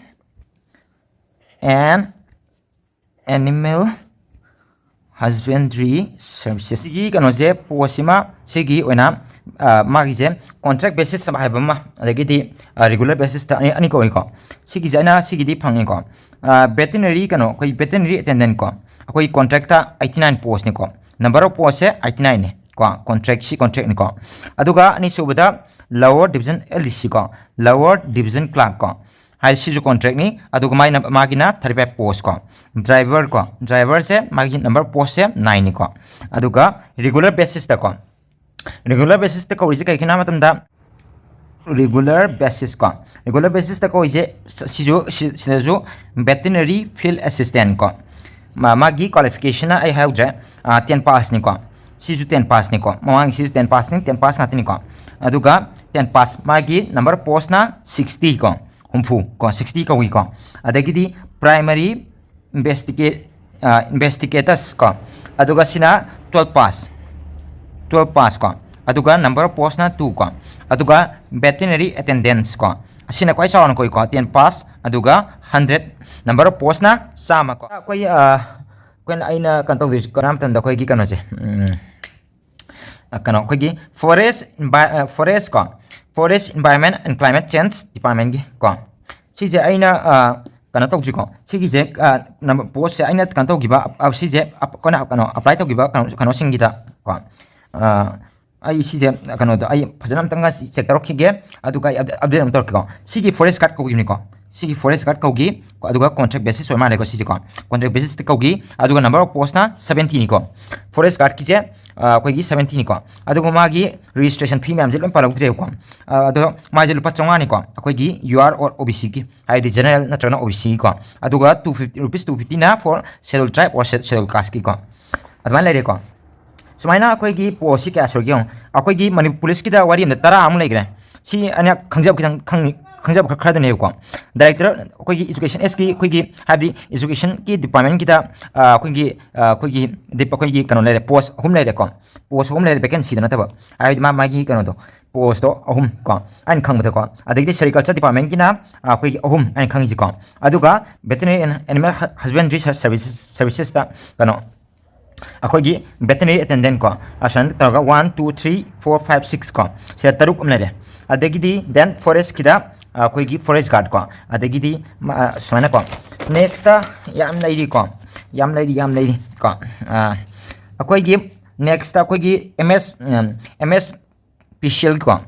and Animal Husbandry Services ꯁꯤꯒꯤ ꯀꯩꯅꯣꯁꯦ, ꯄꯣꯁꯁꯤꯃ ꯁꯤꯒꯤ ꯑꯣꯏꯅ ꯃꯥꯒꯤꯁꯦ contract basis ꯍꯥꯏꯕ ꯑꯃ, ꯑꯗꯒꯤꯗꯤ regular basisꯇ ꯑꯅꯤ ꯑꯅꯤ ꯀꯧꯏꯀꯣ꯫ ꯁꯤꯒꯤꯁꯦ ꯑꯩꯅ ꯁꯤꯒꯤꯗꯤ ꯐꯪꯉꯦꯀꯣ꯫ Veterinary ꯀꯩꯅꯣ, ꯑꯩꯈꯣꯏ veterinary attendant ꯀꯣ, ꯑꯩꯈꯣꯏ contractꯇ eighty nine postꯅꯤꯀꯣ, number of postꯁꯦ eighty nineꯅꯦ ꯀꯣ, contract ꯁꯤ contractꯅꯤꯀꯣ꯫ ꯑꯗꯨꯒ ꯑꯅꯤꯁꯨꯕꯗ Lower Division L D C ꯀꯣ, Lower Division Clerk ꯀꯣ, ꯍꯥꯏ ꯁꯤꯁꯨ contractꯅꯤ꯫ ꯑꯗꯨꯒ ꯃꯥꯏꯅ ꯃꯥꯒꯤꯅ thirty five post ꯀꯣ꯫ Driver ꯀꯣ, driverꯁꯦ ꯃꯥꯒꯤ number postꯁꯦ nineꯅꯤꯀꯣ꯫ ꯑꯗꯨꯒ regular basisꯇ ꯀꯣ, regular basisꯇ ꯀꯧꯔꯤꯁꯦ ꯀꯩꯒꯤꯅꯣ ꯍꯥꯏꯕ ꯃꯇꯝꯗ regular basis ꯀꯣ, regular basisꯇ ꯀꯧꯔꯤꯁꯦ ꯁꯤꯁꯨ ꯁꯤꯗꯁꯨ Veterinary Field Assistant ꯀꯣ꯫ ꯃꯥꯒꯤ qualificationꯅ ꯑꯩ ꯍꯥꯏꯍꯧꯗ꯭ꯔꯦ, ten passꯅꯤꯀꯣ꯫ ꯁꯤꯁꯨ ten passꯅꯤꯀꯣ, ꯃꯃꯥꯡꯒꯤ ꯁꯤꯁꯨ ten passꯅꯤ, ten pass ꯉꯥꯛꯇꯅꯤꯀꯣ꯫ ꯑꯗꯨꯒ ten pass, ꯃꯥꯒꯤ number postꯅ sixty ꯀꯣ, ꯍꯨꯝꯐꯨ ꯀꯣ, sixty ꯀꯧꯏꯀꯣ꯫ ꯑꯗꯒꯤꯗꯤ primary investigator, investigators ꯀꯣ, ꯑꯗꯨꯒ ꯁꯤꯅ twelve pass, twelve pass ꯀꯣ, ꯑꯗꯨꯒ number of postꯅ two ꯀꯣ꯫ ꯑꯗꯨꯒ veterinary attendants ꯀꯣ, ꯑꯁꯤꯅ ꯈ꯭ꯋꯥꯏ ꯆꯥꯎꯅ ꯀꯧꯏꯀꯣ, ten pass, ꯑꯗꯨꯒ hundred, number of postꯅ ꯆꯥꯝꯃ ꯀꯣ꯫ ꯑꯩꯈꯣꯏ, ꯑ, ꯑꯩꯈꯣꯏꯅ, ꯑꯩꯅ ꯀꯩꯅꯣ ꯇꯧꯗꯣꯏꯁꯤ ꯀꯔꯝꯕ ꯃꯇꯝꯗ ꯑꯩꯈꯣꯏꯒꯤ ꯀꯩꯅꯣꯁꯦ, ꯎꯝ, ꯑ, ꯀꯩꯅꯣ ꯑꯩꯈꯣꯏꯒꯤ forest envi-, ꯑ, forest ꯀꯣ, forest environment and climate change departmentꯀꯤ ꯀꯣ, ꯁꯤꯁꯦ ꯑꯩꯅ, ꯑ, ꯀꯩꯅꯣ ꯇꯧꯗ꯭ꯔꯤꯀꯣ, ꯁꯤꯒꯤꯁꯦ, ꯑ, number, postꯁꯦ ꯑꯩꯅ ꯀꯩꯅꯣ ꯇꯧꯈꯤꯕ, ꯑ, ꯁꯤꯁꯦ ꯑꯞ-, ꯑꯩꯈꯣꯏꯅ ꯀꯩꯅꯣ apply ꯇꯧꯈꯤꯕ ꯀꯩꯅꯣ, ꯀꯩꯅꯣꯁꯤꯡꯒꯤꯗ ꯀꯣ, ꯑ, ꯑꯩ ꯁꯤꯁꯦ ꯀꯩꯅꯣꯗꯣ ꯑꯩ ꯐꯖꯅ ꯑꯝꯇꯪꯒ check ꯇꯧꯔꯛꯈꯤꯒꯦ, ꯑꯗꯨꯒ ꯑꯩ update, update ꯑꯃ ꯇꯧꯔꯛꯀꯦꯀꯣ꯫ ꯁꯤꯒꯤ forest guard ꯀꯧꯈꯤꯕꯅꯤꯀꯣ, ꯁꯤꯒꯤ forest guard ꯀꯧꯈꯤ, ꯑꯗꯨꯒ contract basis ꯑꯣꯏ ꯃꯥꯜꯂꯦꯀꯣ ꯁꯤꯁꯦꯀꯣ, contract basisꯇ ꯀꯧꯈꯤ, ꯑꯗꯨꯒ number of postꯅ seventyꯅꯤꯀꯣ, forest guardꯀꯤꯁꯦ, ꯑ, ꯑꯩꯈꯣꯏꯒꯤ seventyꯅꯤꯀꯣ꯫ ꯑꯗꯨꯒ ꯃꯥꯒꯤ registration fee ꯃꯌꯥꯝꯁꯦ ꯂꯣꯏ ꯄꯥꯜꯍꯧꯗ꯭ꯔꯦꯕꯀꯣ꯫ ꯑ, ꯑꯗꯣ ꯃꯥꯁꯦ ꯂꯨꯄꯥ ꯆꯥꯝꯃꯉꯥꯅꯤꯀꯣ, ꯑꯩꯈꯣꯏꯒꯤ UR or OBCꯒꯤ, ꯍꯥꯏꯗꯤ general ꯅꯠꯇ꯭ꯔꯒꯅ OBCꯒꯤꯀꯣ꯫ ꯑꯗꯨꯒ two fifty, rupees two fiftyꯅ for schedule tribe or schedule casteꯀꯤꯀꯣ꯫ ꯑꯗꯨꯃꯥꯏꯅ ꯂꯩꯔꯦꯀꯣ꯫ ꯁꯨꯃꯥꯏꯅ ꯑꯩꯈꯣꯏꯒꯤ postꯁꯤ ꯀꯌꯥ ꯁꯨꯔꯒꯦ ꯌꯦꯡꯉꯣ꯫ ꯑꯩꯈꯣꯏꯒꯤ ꯃꯅꯤꯄꯨꯔ policeꯀꯤꯗ ꯋꯥꯔꯤ ꯑꯃꯗ ꯇꯔꯥ ꯑꯃꯨꯛ ꯂꯩꯈ꯭ꯔꯦ꯫ ꯁꯤ ꯑꯩꯅ ꯈꯪꯖꯕ ꯈꯤꯇꯪ ꯈꯪꯅꯤ-, ꯈꯪꯖꯕ ꯈꯔ, ꯈꯔꯗꯅꯦꯕꯀꯣ꯫ Director ꯑꯩꯈꯣꯏꯒꯤ education, Sꯀꯤ ꯑꯩꯈꯣꯏꯒꯤ, ꯍꯥꯏꯕꯗꯤ educationꯒꯤ departmentꯀꯤꯗ, ꯑ, ꯑꯩꯈꯣꯏꯒꯤ, ꯑ, ꯑꯩꯈꯣꯏꯒꯤ dep-, ꯑꯩꯈꯣꯏꯒꯤ ꯀꯩꯅꯣ ꯂꯩꯔꯦ, post ꯑꯍꯨꯝ ꯂꯩꯔꯦꯀꯣ꯫ Post ꯑꯍꯨꯝ ꯂꯩꯔꯦ, vacancyꯗ ꯅꯠꯇꯕ, ꯍꯥꯏꯕꯗꯤ ꯃꯥ ꯃꯥꯒꯤ ꯀꯩꯅꯣꯗꯣ, postꯇꯣ ꯑꯍꯨꯝ ꯀꯣ, ꯑꯩꯅ ꯈꯪꯕꯗꯀꯣ꯫ ꯑꯗꯒꯤꯗꯤ sericulture departmentꯀꯤꯅ, ꯑ, ꯑꯩꯈꯣꯏꯒꯤ ꯑꯍꯨꯝ ꯑꯩꯅ ꯈꯪꯉꯤꯁꯦꯀꯣ꯫ ꯑꯗꯨꯒ veterinary and animal hu-, husbandry ser-, services, servicesꯇ ꯀꯩꯅꯣ, ꯑꯩꯈꯣꯏꯒꯤ veterinary attendant ꯀꯣ, ꯑꯁꯨꯃꯥꯏꯅ ꯇꯧꯔꯒ one, two, three, four, five, six ꯀꯣ, ꯁꯤꯗ ꯇꯔꯨꯛ ꯑꯃ ꯂꯩꯔꯦ꯫ ꯑꯗꯒꯤꯗꯤ then forestꯀꯤꯗ, ꯑ, ꯑꯩꯈꯣꯏꯒꯤ forest guard ꯀꯣ, ꯑꯗꯒꯤꯗꯤ ꯃ-, ꯑ, ꯁꯨꯃꯥꯏꯅꯀꯣ꯫ Nextꯇ ꯌꯥꯝ ꯂꯩꯔꯤꯀꯣ, ꯌꯥꯝ ꯂꯩꯔꯤ, ꯌꯥꯝ ꯂꯩꯔꯤ ꯀꯣ꯫ ꯑ, ꯑꯩꯈꯣꯏꯒꯤ nextꯇ ꯑꯩꯈꯣꯏꯒꯤ MS, ꯎꯝ, MSPCL ꯀꯣ,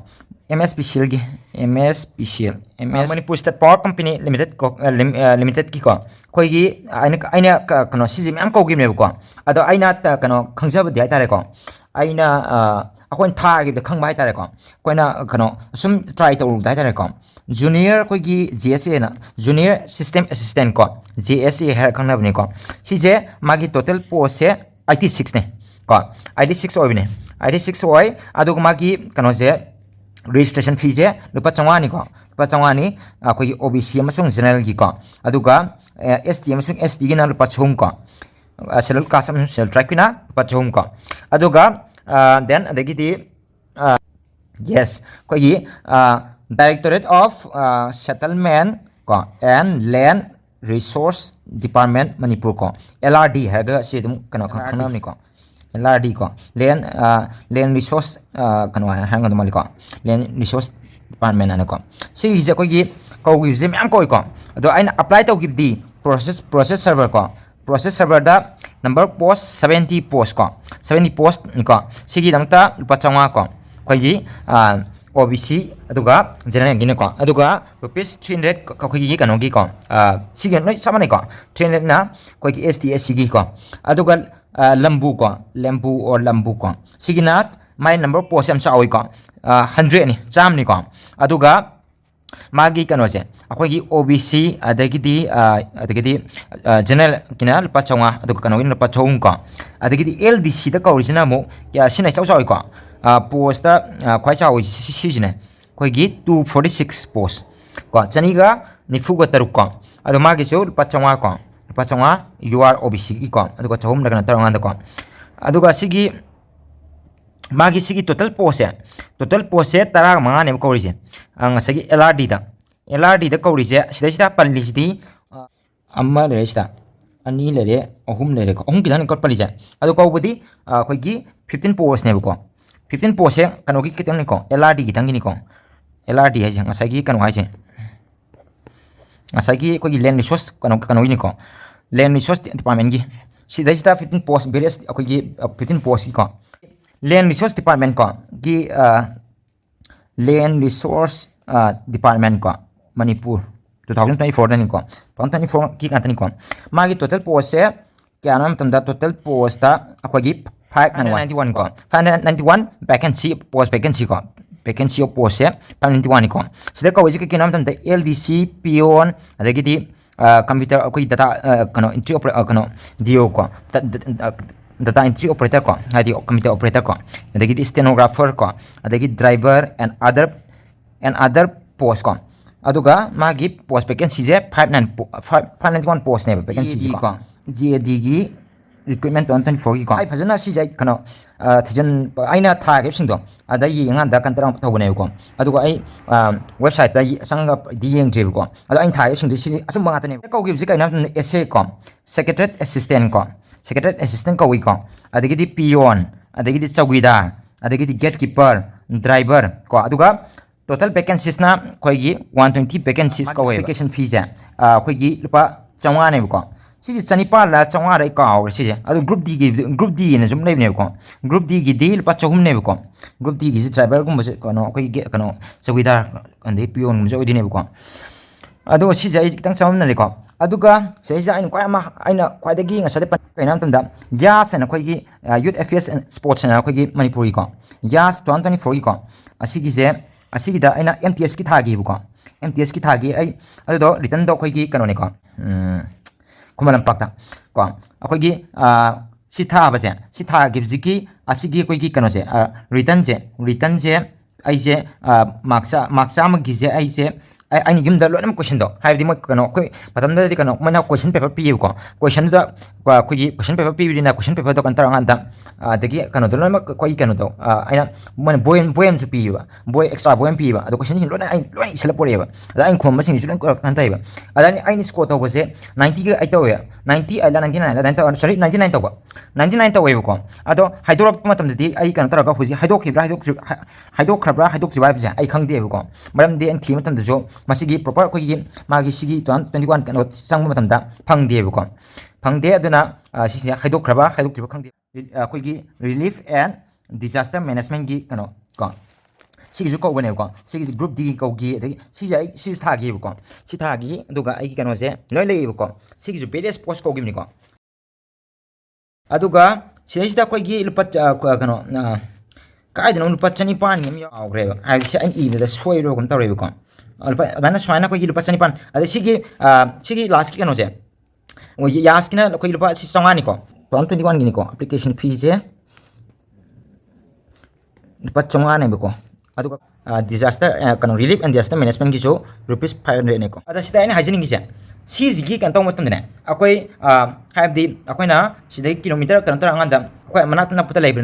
MSPCLꯒꯤ, MSPCL, MS Manipur State Power Company Limited ꯀꯣ, ꯑ, lim-, ꯑ, Limitedꯀꯤꯀꯣ, ꯑꯩꯈꯣꯏꯒꯤ ꯑꯩꯅ, ꯑꯩꯅ ꯀ-, ꯀꯩꯅꯣ, ꯁꯤꯁꯦ ꯃꯌꯥꯝ ꯀꯧꯈꯤꯕꯅꯦꯕꯀꯣ꯫ ꯑꯗꯣ ꯑꯩꯅ ꯇ-, ꯀꯩꯅꯣ, ꯈꯪꯖꯕꯗꯤ ꯍꯥꯏꯇꯥꯔꯦꯀꯣ, ꯑꯩꯅ, ꯑ, ꯑꯩꯈꯣꯏꯅ ꯊꯥꯈꯤꯕꯗ ꯈꯪꯕ ꯍꯥꯏꯇꯥꯔꯦꯀꯣ, ꯑꯩꯈꯣꯏꯅ, ꯀꯩꯅꯣ, ꯁꯨꯝ try ꯇꯧꯔꯨꯕꯗ ꯍꯥꯏꯇꯥꯔꯦꯀꯣ, junior ꯑꯩꯈꯣꯏꯒꯤ JSAꯅ, Junior System Assistant ꯀꯣ, JSA ꯍꯥꯏꯔ ꯈꯪꯅꯕꯅꯤꯀꯣ꯫ ꯁꯤꯁꯦ ꯃꯥꯒꯤ total postꯁꯦ eighty sixꯅꯦ ꯀꯣ, eighty six ꯑꯣꯏꯕꯅꯦ, eighty six ꯑꯣꯏ꯫ ꯑꯗꯨꯒ ꯃꯥꯒꯤ ꯀꯩꯅꯣꯁꯦ, registration feeꯁꯦ ꯂꯨꯄꯥ ꯆꯥꯝꯃꯉꯥꯅꯤꯀꯣ, ꯂꯨꯄꯥ ꯆꯥꯝꯃꯉꯥꯅꯤ, ꯑꯩꯈꯣꯏꯒꯤ OBC ꯑꯃꯁꯨꯡ generalꯒꯤꯀꯣ꯫ ꯑꯗꯨꯒ, ꯑꯦ, ST ꯑꯃꯁꯨꯡ STꯒꯤꯅ ꯂꯨꯄꯥ ꯆꯍꯨꯝ ꯀꯣ, ꯑ, schedule caste ꯑꯃꯁꯨꯡ schedule tribeꯀꯤꯅ ꯂꯨꯄꯥ ꯆꯍꯨꯝ ꯀꯣ꯫ ꯑꯗꯨꯒ, ꯑ, then ꯑꯗꯒꯤꯗꯤ, ꯑ, yes, ꯑꯩꯈꯣꯏꯒꯤ, ꯑ, Directorate of Settlement ꯀꯣ and Land Resource Department Manipur ꯀꯣ, L R D ꯍꯥꯏꯔꯒ ꯁꯤ ꯑꯗꯨꯝ ꯀꯩꯅꯣ ꯈꯪꯅꯕꯅꯤꯀꯣ꯫ L R D ꯀꯣ, Land Land Resource ꯀꯩꯅꯣ ꯍꯥꯏꯅ ꯍꯥꯏꯔꯝꯒꯗꯧ ꯃꯥꯜꯂꯤꯀꯣ, Land Resource Department ꯍꯥꯏꯅꯀꯣ꯫ ꯁꯤꯒꯤꯁꯦ ꯑꯩꯈꯣꯏꯒꯤ ꯀꯧꯈꯤꯕꯁꯦ ꯃꯌꯥꯝ ꯀꯧꯏꯀꯣ꯫ ꯑꯗꯣ ꯑꯩꯅ apply ꯇꯧꯈꯤꯕꯗꯤ process process server ꯀꯣ, process serverꯗ number post seventy post ꯀꯣ, seventy postꯅꯤꯀꯣ꯫ ꯁꯤꯒꯤꯗꯃꯛꯇ ꯂꯨꯄꯥ ꯆꯥꯝꯃꯉꯥ ꯀꯣ, ꯑꯩꯈꯣꯏꯒꯤ O B C ꯑꯗꯨꯒ generalꯒꯤꯅꯀꯣ꯫ ꯑꯗꯨꯒ rupees three hundred ꯑꯩꯈꯣꯏꯒꯤ ꯀꯩꯅꯣꯒꯤꯀꯣ, ꯁꯤꯒ ꯂꯣꯏ ꯆꯞ ꯃꯥꯟꯅꯩꯀꯣ꯫ Three hundredꯅ ꯑꯩꯈꯣꯏꯒꯤ S T S Cꯒꯤꯀꯣ꯫ ꯑꯗꯨꯒ ꯂꯝꯕꯨ ꯀꯣ, ꯂꯝꯕꯨ or ꯂꯝꯕꯨ ꯀꯣ, ꯁꯤꯒꯤꯅ ꯃꯥꯏ number post ꯌꯥꯝ ꯆꯥꯎꯋꯤꯀꯣ, hundredꯅꯤ, ꯆꯥꯝꯃꯅꯤꯀꯣ꯫ ꯑꯗꯨꯒ ꯃꯥꯒꯤ ꯀꯩꯅꯣꯁꯦ ꯑꯩꯈꯣꯏꯒꯤ O B C ꯑꯗꯒꯤꯗꯤ ꯑꯗꯒꯤꯗꯤ generalꯒꯤꯅ ꯂꯨꯄꯥ ꯆꯥꯝꯃꯉꯥ, ꯑꯗꯨꯒ ꯀꯩꯅꯣꯒꯤꯅ ꯂꯨꯄꯥ ꯆꯍꯨꯝ ꯀꯣ꯫ ꯑꯗꯒꯤꯗꯤ L D Cꯗ ꯀꯧꯔꯤꯁꯤꯅ ꯑꯃꯨꯛ ꯀꯌꯥ, ꯁꯤꯅ ꯏꯆꯥꯎ ꯆꯥꯎꯋꯤꯀꯣ꯫ Postꯇ ꯈ꯭ꯋꯥꯏ ꯆꯥꯎꯋꯤꯁꯦ ꯁꯤ- ꯁꯤꯁꯤꯅꯦ, ꯑꯩꯈꯣꯏꯒꯤ two forty six post ꯀꯣ, ꯆꯅꯤꯒ ꯅꯤꯐꯨꯒ ꯇꯔꯨꯛ ꯀꯣ꯫ ꯑꯗꯣ ꯃꯥꯒꯤꯁꯨ ꯂꯨꯄꯥ ꯆꯥꯝꯃꯉꯥ ꯀꯣ, ꯂꯨꯄꯥ ꯆꯥꯝꯃꯉꯥ U R O B Cꯒꯤꯀꯣ, ꯑꯗꯨꯒ ꯆꯍꯨꯝꯗ ꯀꯩꯅꯣ ꯇꯧꯔꯀꯥꯟꯗꯀꯣ꯫ ꯑꯗꯨꯒ ꯁꯤꯒꯤ ꯃꯥꯒꯤ ꯁꯤꯒꯤ total postꯁꯦ, total postꯁꯦ ꯇꯔꯥꯃꯉꯥꯅꯦꯕ ꯀꯧꯔꯤꯁꯦ꯫ ꯉꯁꯥꯏꯒꯤ L R Dꯗ, L R Dꯗ ꯀꯧꯔꯤꯁꯦ ꯁꯤꯗꯩꯁꯤꯗ ꯄꯜꯂꯤꯁꯤꯗꯤ ꯑꯃ ꯂꯩꯔꯦ ꯁꯤꯗ, ꯑꯅꯤ ꯂꯩꯔꯦ, ꯑꯍꯨꯝ ꯂꯩꯔꯦꯀꯣ, ꯑꯍꯨꯝ ꯈꯤꯇꯪꯅꯤ ꯀꯣ ꯄꯜꯂꯤꯁꯦ꯫ ꯑꯗꯣ ꯀꯧꯕꯗꯤ ꯑꯩꯈꯣꯏꯒꯤ fifteen postꯅꯦꯕꯀꯣ꯫ Fifteen postꯁꯦ ꯀꯩꯅꯣꯒꯤ ꯈꯤꯇꯪꯅꯤꯀꯣ, L R D ꯈꯤꯇꯪꯒꯤꯅꯤꯀꯣ꯫ L R D ꯍꯥꯏꯁꯦ ꯉꯁꯥꯏꯒꯤ ꯀꯩꯅꯣ ꯍꯥꯏꯁꯦ, ꯉꯁꯥꯏꯒꯤ ꯑꯩꯈꯣꯏꯒꯤ Land Resource ꯀꯩꯅꯣ ꯀꯩꯅꯣꯒꯤꯅꯤꯀꯣ, Land Resource Departmentꯀꯤ꯫ ꯁꯤꯗꯩꯁꯤꯗ fifteen post various ꯑꯩꯈꯣꯏꯒꯤ fifteen postꯀꯤꯀꯣ, Land Resource Department ꯀꯣ ꯒꯤ Land Resource Department ꯀꯣ, Manipur, two thousand twenty fourꯗꯅꯤꯀꯣ, two thousand twenty fourꯒꯤ ꯉꯥꯛꯇꯅꯤꯀꯣ꯫ ꯃꯥꯒꯤ total postꯁꯦ ꯀꯌꯥꯅꯣ ꯍꯥꯏꯕ ꯃꯇꯝꯗ total postꯇ ꯑꯩꯈꯣꯏꯒꯤ five ninety one ꯀꯣ, five ninety one vacancy, post vacancy ꯀꯣ, vacancy of postꯁꯦ five ninety oneꯅꯤꯀꯣ꯫ ꯁꯤꯗ ꯀꯧꯔꯤꯁꯦ ꯀꯩ ꯀꯩꯅꯣ ꯍꯥꯏꯕ ꯃꯇꯝꯗ L D C, peon, ꯑꯗꯒꯤꯗꯤ computer ꯑꯩꯈꯣꯏ data ꯀꯩꯅꯣ entry opera ꯀꯩꯅꯣ D O ꯀꯣ, data entry operator ꯀꯣ, ꯍꯥꯏꯗꯤ computer operator ꯀꯣ, ꯑꯗꯒꯤꯗꯤ stenographer ꯀꯣ, ꯑꯗꯒꯤ driver and other and other post ꯀꯣ꯫ ꯑꯗꯨꯒ ꯃꯥꯒꯤ post vacancyꯁꯦ five nine five ninety one postꯅꯦꯕ vacancyꯁꯦ ꯀꯣ꯫ G A D ꯀꯣ, G A Dꯒꯤ Recruitment twenty twenty-four ꯒꯤꯀꯣ꯫ ꯑꯩ ꯐꯖꯅ ꯁꯤꯁꯦ ꯑꯩ ꯀꯩꯅꯣ, ꯑ, ꯊꯤꯖꯤꯟ-, ꯑꯩꯅ ꯊꯥꯈꯤꯕꯁꯤꯡꯗꯣ ꯑꯗ ꯌꯦꯡꯉꯀꯥꯟꯗ ꯀꯩꯅꯣ ꯇꯧꯔ ꯇꯧꯕꯅꯦꯕꯀꯣ꯫ ꯑꯗꯨꯒ ꯑꯩ, ꯑ, website ꯇ ꯆꯪꯉꯒꯗꯤ ꯌꯦꯡꯗ꯭ꯔꯤꯕꯀꯣ꯫ ꯑꯗꯣ ꯑꯩꯅ ꯊꯥꯈꯤꯕꯁꯤꯡꯗꯤ ꯁꯤꯗꯤ ꯑꯆꯨꯝꯕ ꯉꯥꯛꯇꯅꯦꯕ꯫ ꯀꯧꯈꯤꯕꯁꯤ ꯀꯩꯅꯣ ꯍꯥꯏꯕ ꯃꯇꯝꯗ S A ꯀꯣ, Secretariat Assistant ꯀꯣ, Secretariat Assistant ꯀꯧꯏꯀꯣ꯫ ꯑꯗꯒꯤꯗꯤ Peon, ꯑꯗꯒꯤꯗꯤ Chowkidar, ꯑꯗꯒꯤꯗꯤ Gatekeeper, Driver ꯀꯣ꯫ ꯑꯗꯨꯒ total vacancies ꯅ ꯑꯩꯈꯣꯏꯒꯤ one twenty vacancies ꯀꯧꯋꯦꯕ꯫ Application fee ꯁꯦ, ꯑ, ꯑꯩꯈꯣꯏꯒꯤ ꯂꯨꯄꯥ ꯆꯥꯝꯃꯉꯥꯅꯦꯕꯀꯣ꯫ ꯁꯤꯁꯦ ꯆꯅꯤꯄꯥꯜꯂ ꯆꯥꯝꯃꯉꯥꯔ ꯑꯩ ꯀꯥꯎꯔꯦ ꯁꯤꯁꯦ꯫ ꯑꯗꯣ group D ꯒꯤ, group D ꯅ ꯁꯨꯝ ꯂꯩꯕꯅꯦꯕꯀꯣ꯫ Group D ꯒꯤꯗꯤ ꯂꯨꯄꯥ ꯆꯍꯨꯝꯅꯦꯕꯀꯣ꯫ Group D ꯒꯤꯁꯦ driver ꯒꯨꯝꯕꯁꯦ ꯀꯩꯅꯣ, ꯑꯩꯈꯣꯏꯒꯤ ꯀꯩꯅꯣ, ꯆꯧꯀꯤꯗꯥꯔ ꯑꯗꯩ peon ꯒꯨꯝꯕꯁꯦ ꯑꯣꯏꯗꯣꯏꯅꯦꯕꯀꯣ꯫ ꯑꯗꯣ ꯁꯤꯁꯦ ꯑꯩ ꯈꯤꯇꯪ ꯆꯃꯝꯅꯔꯦꯀꯣ꯫ ꯑꯗꯨꯒ ꯁꯤꯗꯩꯁꯤꯗ ꯑꯩꯅ ꯈ꯭ꯋꯥꯏ ꯑꯃ, ꯑꯩꯅ ꯈ꯭ꯋꯥꯏꯗꯒꯤ ꯉꯁꯥꯏꯗꯩ ꯄꯟ-, ꯀꯩꯅꯣ ꯍꯥꯏꯕ ꯃꯇꯝꯗ, YAS ꯍꯥꯏꯅ ꯑꯩꯈꯣꯏꯒꯤ, ꯑ, Youth Affairs and Sports ꯍꯥꯏꯅ ꯑꯩꯈꯣꯏꯒꯤ ꯃꯅꯤꯄꯨꯔꯒꯤꯀꯣ, YAS twenty twenty-four ꯒꯤꯀꯣ, ꯑꯁꯤꯒꯤꯁꯦ, ꯑꯁꯤꯒꯤꯗ ꯑꯩꯅ M T S ꯀꯤ ꯊꯥꯈꯤꯕꯀꯣ꯫ M T S ꯀꯤ ꯊꯥꯈꯤ ꯑꯩ꯫ ꯑꯗꯨꯗꯣ return ꯗꯣ ꯑꯩꯈꯣꯏꯒꯤ ꯀꯩꯅꯣꯅꯤꯀꯣ, ꯎꯝ, ꯈꯨꯃꯟ ꯂꯝꯄꯥꯛꯇ ꯀꯣ, ꯑꯩꯈꯣꯏꯒꯤ, ꯑ, ꯁꯤ ꯊꯥꯕꯁꯦ, ꯁꯤ ꯊꯥꯈꯤꯕꯁꯤꯒꯤ ꯑꯁꯤꯒꯤ ꯑꯩꯈꯣꯏꯒꯤ ꯀꯩꯅꯣꯁꯦ, ꯑ, return ꯁꯦ, return ꯁꯦ ꯑꯩꯁꯦ, ꯑ, mark ꯆꯥ-, mark ꯆꯥꯝꯃꯒꯤꯁꯦ ꯑꯩꯁꯦ, ꯑꯩ-, ꯑꯩꯅ ꯌꯨꯝꯗ ꯂꯣꯏꯅꯃꯛ question ꯗꯣ, ꯍꯥꯏꯕꯗꯤ ꯃꯣꯏ ꯀꯩꯅꯣ, ꯑꯩꯈꯣꯏ ꯃꯇꯝꯗꯨꯗꯗꯤ ꯀꯩꯅꯣ, ꯃꯣꯏꯅ question paper ꯄꯤꯌꯦꯕꯀꯣ꯫ Question ꯗꯨꯗ, ꯑ, ꯑꯩꯈꯣꯏꯒꯤ question paper ꯄꯤꯕꯅꯤꯅ question paper ꯗꯣ ꯀꯩꯅꯣ ꯇꯧꯔꯀꯥꯟꯗ, ꯑ, ꯑꯗꯒꯤ ꯀꯩꯅꯣꯗꯣ ꯂꯣꯏꯅꯃꯛ ꯑꯩꯈꯣꯏꯒꯤ ꯀꯩꯅꯣꯗꯣ, ꯑ, ꯑꯩꯅ, ꯃꯣꯏꯅ ꯕꯣꯏ, ꯕꯣꯏ ꯑꯃꯁꯨ ꯄꯤꯌꯦꯕ, ꯕꯣꯏ, extra ꯕꯣꯏ ꯑꯃ ꯄꯤꯌꯦꯕ꯫ ꯑꯗꯣ question ꯁꯤꯡ ꯂꯣꯏꯅ ꯑꯩ ꯂꯣꯏꯅ ꯏꯁꯤꯜꯂ ꯄꯨꯔꯛꯑꯦꯕ꯫ ꯑꯗ ꯑꯩꯅ ꯈꯨꯝꯕꯁꯤꯡꯁꯤꯁꯨ ꯂꯣꯏꯅ ꯀꯩꯅꯣ ꯇꯧꯋꯦꯕ꯫ ꯑꯗ ꯑꯩꯅ, ꯑꯩꯅ score ꯇꯧꯕꯁꯦ ninety ꯒ ꯑꯩ ꯇꯧꯋꯦ, ninety ꯑꯩꯠꯂ ninety nine ꯂ ꯑꯗꯨꯃꯥꯏꯅ ꯇꯧꯔ, sorry, ninety nine ꯇꯧꯕ, ninety nine ꯇꯧꯋꯦꯕꯀꯣ꯫ ꯑꯗꯣ ꯍꯥꯏꯗꯣꯔꯛꯄ ꯃꯇꯝꯗꯗꯤ ꯑꯩ ꯀꯩꯅꯣ ꯇꯧꯔꯒ ꯍꯧꯖꯤꯛ ꯍꯥꯏꯗꯣꯛꯈꯤꯕ꯭ꯔꯥ, ꯍꯥꯏꯗꯣꯛꯇ꯭ꯔꯤ-, ꯍꯥꯏ-, ꯍꯥꯏꯗꯣꯛꯈ꯭ꯔꯕ꯭ꯔꯥ, ꯍꯥꯏꯗꯣꯛꯇ꯭ꯔꯤꯕ ꯍꯥꯏꯕꯁꯦ ꯑꯩ ꯈꯪꯗꯦꯕꯀꯣ꯫ ꯃꯔꯝꯗꯤ ꯑꯩꯅ ꯊꯤꯕ ꯃꯇꯝꯗꯁꯨ ꯃꯁꯤꯒꯤ proper ꯑꯩꯈꯣꯏꯒꯤ ꯃꯥꯒꯤ ꯁꯤꯒꯤ two thousand twenty one ꯀꯩꯅꯣ ꯆꯪꯕ ꯃꯇꯝꯗ ꯐꯪꯗꯦꯕꯀꯣ꯫ ꯐꯪꯗꯦ꯫ ꯑꯗꯨꯅ, ꯑ, ꯁꯤꯁꯦ ꯍꯥꯏꯗꯣꯛꯈ꯭ꯔꯕ, ꯍꯥꯏꯗꯣꯛꯇ꯭ꯔꯤꯕ ꯈꯪꯗꯦ꯫ ꯑꯩꯈꯣꯏꯒꯤ Relief and Disaster Management ꯒꯤ ꯀꯩꯅꯣ ꯀꯣ, ꯁꯤꯒꯤꯁꯨ ꯀꯧꯕꯅꯦꯕꯀꯣ꯫ ꯁꯤꯒꯤꯁꯦ group D ꯀꯧꯈꯤ, ꯑꯗꯒꯤ ꯁꯤꯁꯦ ꯑꯩ ꯁꯤꯁꯨ ꯊꯥꯈꯤꯕꯀꯣ꯫ ꯁꯤ ꯊꯥꯈꯤ, ꯑꯗꯨꯒ ꯑꯩꯒꯤ ꯀꯩꯅꯣꯁꯦ ꯂꯣꯏ ꯂꯩꯌꯦꯕꯀꯣ꯫ ꯁꯤꯒꯤꯁꯨ various post ꯀꯧꯈꯤꯕꯅꯤꯀꯣ꯫ ꯑꯗꯨꯒ ꯁꯤꯗꯩꯁꯤꯗ ꯑꯩꯈꯣꯏꯒꯤ ꯂꯨꯄꯥ, ꯑ, ꯀ-, ꯀꯩꯅꯣ, ꯑ, ꯀꯥꯏꯗꯅꯣ ꯂꯨꯄꯥ ꯆꯅꯤꯄꯥꯟ ꯑꯃ ꯌꯥꯎꯈ꯭ꯔꯦꯕ꯫ ꯍꯥꯏꯕꯗꯤ ꯁꯤ ꯑꯩꯅ ꯏꯕꯗ ꯁꯣꯏꯔꯣ ꯀꯩꯅꯣ ꯇꯧꯔꯦꯕꯀꯣ꯫ ꯑ, ꯂꯨꯄꯥ, ꯑꯗꯨꯃꯥꯏꯅ ꯁꯨꯃꯥꯏꯅ ꯑꯩꯈꯣꯏꯒꯤ ꯂꯨꯄꯥ ꯆꯅꯤꯄꯥꯟ, ꯑꯗꯩ ꯁꯤꯒꯤ, ꯑ, ꯁꯤꯒꯤ last ꯀꯤ ꯀꯩꯅꯣꯁꯦ, ꯑꯣ, YAS ꯀꯤꯅ ꯑꯩꯈꯣꯏ ꯂꯨꯄꯥ ꯁꯤ ꯆꯥꯝꯃꯉꯥꯅꯤꯀꯣ, two thousand twenty one ꯒꯤꯅꯤꯀꯣ꯫ Application fee ꯁꯦ ꯂꯨꯄꯥ ꯆꯥꯝꯃꯉꯥꯅꯦꯕꯀꯣ꯫ ꯑꯗꯨꯒ disaster, ꯀꯩꯅꯣ, relief and disaster managementꯀꯤꯁꯨ rupees five hundredꯅꯤꯀꯣ꯫ ꯑꯗ ꯁꯤꯗ ꯑꯩꯅ ꯍꯥꯏꯖꯅꯤꯡꯉꯤꯁꯦ, ꯁꯤꯁꯤꯒꯤ ꯀꯩꯅꯣ ꯇꯧꯕ ꯃꯇꯝꯗꯅꯦ, ꯑꯩꯈꯣꯏ ꯍꯥꯏꯕꯗꯤ ꯑꯩꯈꯣꯏꯅ ꯁꯤꯗꯒꯤ ꯀꯤꯂꯣꯃꯤꯇꯔ ꯀꯩꯅꯣ ꯇꯧꯔꯀꯥꯟꯗ ꯑꯩꯈꯣꯏ ꯃꯅꯥꯛꯇ ꯅꯛꯄꯗ ꯂꯩꯕ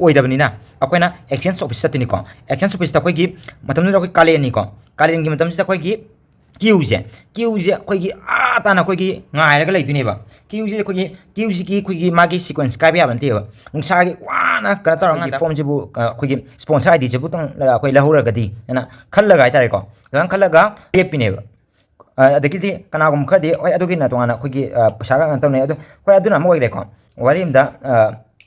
ꯑꯣꯏꯗꯕꯅꯤꯅ, ꯑꯩꯈꯣꯏꯅ exchange office ꯆꯠꯇꯣꯏꯅꯤꯀꯣ꯫ Exchange officeꯇ ꯑꯩꯈꯣꯏꯒꯤ ꯃꯇꯝꯗꯨꯗ ꯑꯩꯈꯣꯏ ꯀꯥꯂꯦꯟꯅꯤꯀꯣ, ꯀꯥꯂꯦꯟꯒꯤ ꯃꯇꯝꯁꯤꯗ ꯑꯩꯈꯣꯏꯒꯤ queueꯁꯦ, queueꯁꯦ ꯑꯩꯈꯣꯏꯒꯤ ꯑꯥ ꯇꯥꯅ ꯑꯩꯈꯣꯏꯒꯤ ꯉꯥꯏꯔꯒ ꯂꯩꯗꯣꯏꯅꯦꯕ꯫ Queueꯁꯦ ꯑꯩꯈꯣꯏꯒꯤ, queueꯁꯤꯒꯤ ꯑꯩꯈꯣꯏꯒꯤ ꯃꯥꯒꯤ sequence ꯀꯥꯏꯕ ꯌꯥꯕ ꯅꯠꯇꯦꯕ꯫ ꯅꯨꯡꯁꯥꯒꯤ ꯋꯥꯅ ꯀꯩꯅꯣ ꯇꯧꯔꯀꯥꯟꯗ form-ꯁꯤꯕꯨ, ꯑꯩꯈꯣꯏꯒꯤ sponsor IDꯁꯤꯕꯨꯇꯪ ꯑꯩꯈꯣꯏ ꯂꯧꯍꯧꯔꯒꯗꯤ ꯍꯥꯏꯅ ꯈꯜꯂꯒ ꯍꯥꯏꯇꯥꯔꯦꯀꯣ, ꯑꯗꯨꯃꯥꯏꯅ ꯈꯜꯂꯒ ꯂꯦꯞꯄꯤꯅꯦꯕ꯫ ꯑꯗꯒꯤꯗꯤ ꯀꯅꯥꯒꯨꯝꯕ ꯈꯔꯗꯤ, ꯍꯣꯏ, ꯑꯗꯨꯒꯤꯅ ꯇꯣꯉꯥꯟꯅ ꯑꯩꯈꯣꯏꯒꯤ ꯄꯩꯁꯥꯒ ꯀꯩꯅꯣ ꯇꯧꯅꯩ꯫ ꯑꯗꯣ ꯍꯣꯏ, ꯑꯗꯨꯅ ꯑꯃ ꯑꯣꯏꯈ꯭ꯔꯦꯀꯣ꯫ ꯋꯥꯔꯤ ꯑꯃꯗ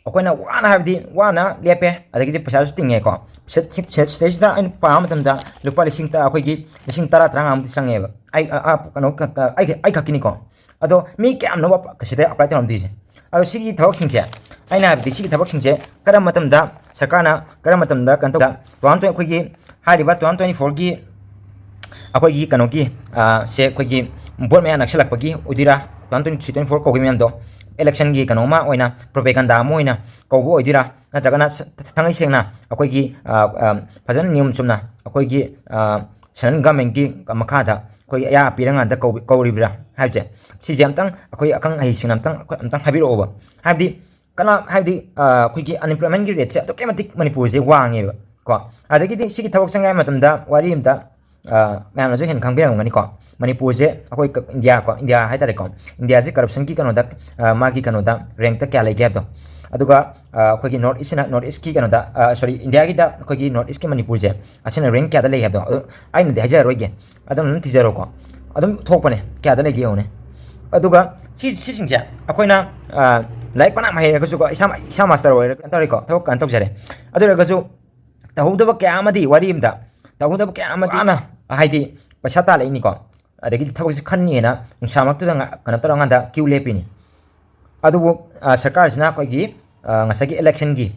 ꯑꯩꯈꯣꯏꯅ ꯋꯥꯅ, ꯍꯥꯏꯕꯗꯤ ꯋꯥꯅ ꯂꯦꯞꯄꯦ, ꯑꯗꯒꯤꯗꯤ ꯄꯩꯁꯥꯁꯨ ꯇꯤꯡꯉꯦꯀꯣ꯫ ꯁꯤꯗꯩꯁꯤꯗ ꯑꯩꯅ ꯄꯥꯕ ꯃꯇꯝꯗ ꯂꯨꯄꯥ ꯂꯤꯁꯤꯡ ꯇꯔꯥ, ꯑꯩꯈꯣꯏꯒꯤ ꯂꯤꯁꯤꯡ ꯇꯔꯥ, ꯇꯔꯥꯃꯉꯥꯃꯨꯛꯇꯤ ꯆꯪꯉꯦꯕ꯫ ꯑꯩ, ꯑ, ꯑ, ꯀꯩꯅꯣ, ꯈꯛ-, ꯑꯩ, ꯑꯩ ꯈꯛꯀꯤꯅꯤꯀꯣ꯫ ꯑꯗꯣ ꯃꯤ ꯀꯌꯥꯝꯅꯣꯕ ꯁꯤꯗ apply ꯇꯧꯔꯝꯗꯣꯏꯁꯦ? ꯑꯗꯣ ꯁꯤꯒꯤ ꯊꯕꯛꯁꯤꯡꯁꯦ, ꯑꯩꯅ ꯍꯥꯏꯕꯗꯤ ꯁꯤꯒꯤ ꯊꯕꯛꯁꯤꯡꯁꯦ ꯀꯔꯝꯕ ꯃꯇꯝꯗ ꯁꯔꯀꯥꯔꯅ, ꯀꯔꯝꯕ ꯃꯇꯝꯗ ꯀꯩꯅꯣ ꯇꯧꯗ, ꯇꯣꯉꯥꯟ ꯇꯣꯉꯥꯟ ꯑꯩꯈꯣꯏꯒꯤ ꯍꯥꯏꯔꯤꯕ twenty twenty-fourꯒꯤ ꯑꯩꯈꯣꯏꯒꯤ ꯀꯩꯅꯣꯒꯤ, ꯁꯦ ꯑꯩꯈꯣꯏꯒꯤ vote ꯃꯌꯥ ꯅꯛꯁꯜꯂꯛꯄꯒꯤ ꯑꯣꯏꯗꯣꯏꯔꯥ, twenty twenty-three twenty-four ꯀꯧꯈꯤꯕ ꯃꯌꯥꯝꯗꯣ, electionꯒꯤ ꯀꯩꯅꯣ ꯑꯃ ꯑꯣꯏꯅ, propaganda ꯑꯃ ꯑꯣꯏꯅ ꯀꯧꯕ ꯑꯣꯏꯗꯣꯏꯔꯥ, ꯅꯠꯇ꯭ꯔꯒꯅ ꯊꯥꯡꯉꯩ ꯁꯦꯡꯅ ꯑꯩꯈꯣꯏꯒꯤ ꯐꯖꯅ ꯅꯤꯌꯣꯝ ꯆꯨꯝꯅ ꯑꯩꯈꯣꯏꯒꯤ central governmentꯀꯤ ꯃꯈꯥꯗ ꯑꯩꯈꯣꯏꯒꯤ ꯑꯌꯥꯕ ꯄꯤꯔꯀꯥꯟꯗ ꯀꯧꯔꯤꯕ꯭ꯔꯥ ꯍꯥꯏꯕꯁꯦ, ꯁꯤꯁꯦ ꯑꯝꯇꯪ ꯑꯩꯈꯣꯏ ꯑꯈꯪ ꯑꯍꯩꯁꯤꯡꯅ ꯑꯝꯇꯪ, ꯑꯝꯇꯪ ꯍꯥꯏꯕꯤꯔꯛꯑꯣꯕ꯫ ꯍꯥꯏꯕꯗꯤ ꯀꯅꯥ, ꯍꯥꯏꯕꯗꯤ ꯑꯩꯈꯣꯏꯒꯤ unemploymentꯀꯤ rateꯁꯦ ꯑꯗꯨꯛꯀꯤ ꯃꯇꯤꯛ ꯃꯅꯤꯄꯨꯔꯁꯦ ꯋꯥꯡꯉꯦꯕ ꯀꯣ꯫ ꯑꯗꯒꯤꯗꯤ ꯁꯤꯒꯤ ꯊꯕꯛ ꯆꯪꯉꯥꯏ ꯃꯇꯝꯗ ꯋꯥꯔꯤ ꯑꯝꯇ, ꯃꯌꯥꯝꯅꯁꯨ ꯍꯦꯟꯅ ꯈꯪꯕꯤꯔꯝꯒꯅꯤꯀꯣ꯫ ꯃꯅꯤꯄꯨꯔꯁꯦ ꯑꯩꯈꯣꯏ ꯏꯟꯗꯤꯌꯥ ꯀꯣ, ꯏꯟꯗꯤꯌꯥ ꯍꯥꯏꯇꯥꯔꯦꯀꯣ, ꯏꯟꯗꯤꯌꯥꯁꯦ corruptionꯒꯤ ꯀꯩꯅꯣꯗ, ꯃꯥꯒꯤ ꯀꯩꯅꯣꯗ, rankꯇ ꯀꯌꯥ ꯂꯩꯒꯦ ꯍꯥꯏꯕꯗꯣ꯫ ꯑꯗꯨꯒ ꯑꯩꯈꯣꯏꯒꯤ North Eastꯁꯤꯅ, North Eastꯀꯤ ꯀꯩꯅꯣꯗ, sorry, ꯏꯟꯗꯤꯌꯥꯒꯤꯗ ꯑꯩꯈꯣꯏꯒꯤ North Eastꯀꯤ ꯃꯅꯤꯄꯨꯔꯁꯦ, ꯑꯁꯤꯅ rank ꯀꯌꯥꯗ ꯂꯩ ꯍꯥꯏꯕꯗꯣ ꯑꯗꯨ ꯑꯩꯅꯗꯤ ꯍꯥꯏꯖꯔꯔꯣꯏꯒꯦ, ꯑꯗꯨꯝ, ꯑꯗꯨꯝ ꯊꯤꯖꯔꯣꯀꯣ꯫ ꯑꯗꯨꯝ ꯊꯣꯛꯄꯅꯦ, ꯀꯌꯥꯗ ꯂꯩꯒꯦ ꯌꯦꯡꯉꯨꯅꯦ꯫ ꯑꯗꯨꯒ ꯁꯤ, ꯁꯤꯁꯤꯡꯁꯦ ꯑꯩꯈꯣꯏꯅ ꯂꯥꯏꯔꯤꯛ ꯐꯅꯌꯥꯝ ꯍꯩꯔꯒꯁꯨꯀꯣ, ꯏꯁꯥ, ꯏꯁꯥ master ꯑꯣꯏꯔꯒ ꯀꯩꯅꯣ ꯇꯧꯔꯦꯀꯣ, ꯊꯕꯛ ꯀꯩꯅꯣ ꯇꯧꯖꯔꯦ꯫ ꯑꯗꯨ ꯑꯣꯏꯔꯒꯁꯨ ꯇꯧꯍꯧꯗꯕ ꯀꯌꯥ ꯑꯃꯗꯤ, ꯋꯥꯔꯤ ꯑꯃꯗ, ꯇꯧꯍꯧꯗꯕ ꯀꯌꯥ ꯑꯃꯗꯤ ꯋꯥꯅ, ꯍꯥꯏꯗꯤ ꯄꯩꯁꯥ ꯇꯥꯜꯂꯛꯏꯅꯤꯀꯣ, ꯑꯗꯒꯤꯗꯤ ꯊꯕꯛꯁꯦ ꯈꯟꯅꯤꯅ ꯅꯨꯡꯁꯥꯃꯛꯇꯨꯗ ꯉ-, ꯀꯩꯅꯣ ꯇꯧꯔꯀꯥꯟꯗ queue ꯂꯦꯞꯄꯤꯅꯤ꯫ ꯑꯗꯨꯕꯨ ꯁꯔꯀꯥꯔꯁꯤꯅ ꯑꯩꯈꯣꯏꯒꯤ ꯉꯁꯥꯏꯒꯤ electionꯒꯤ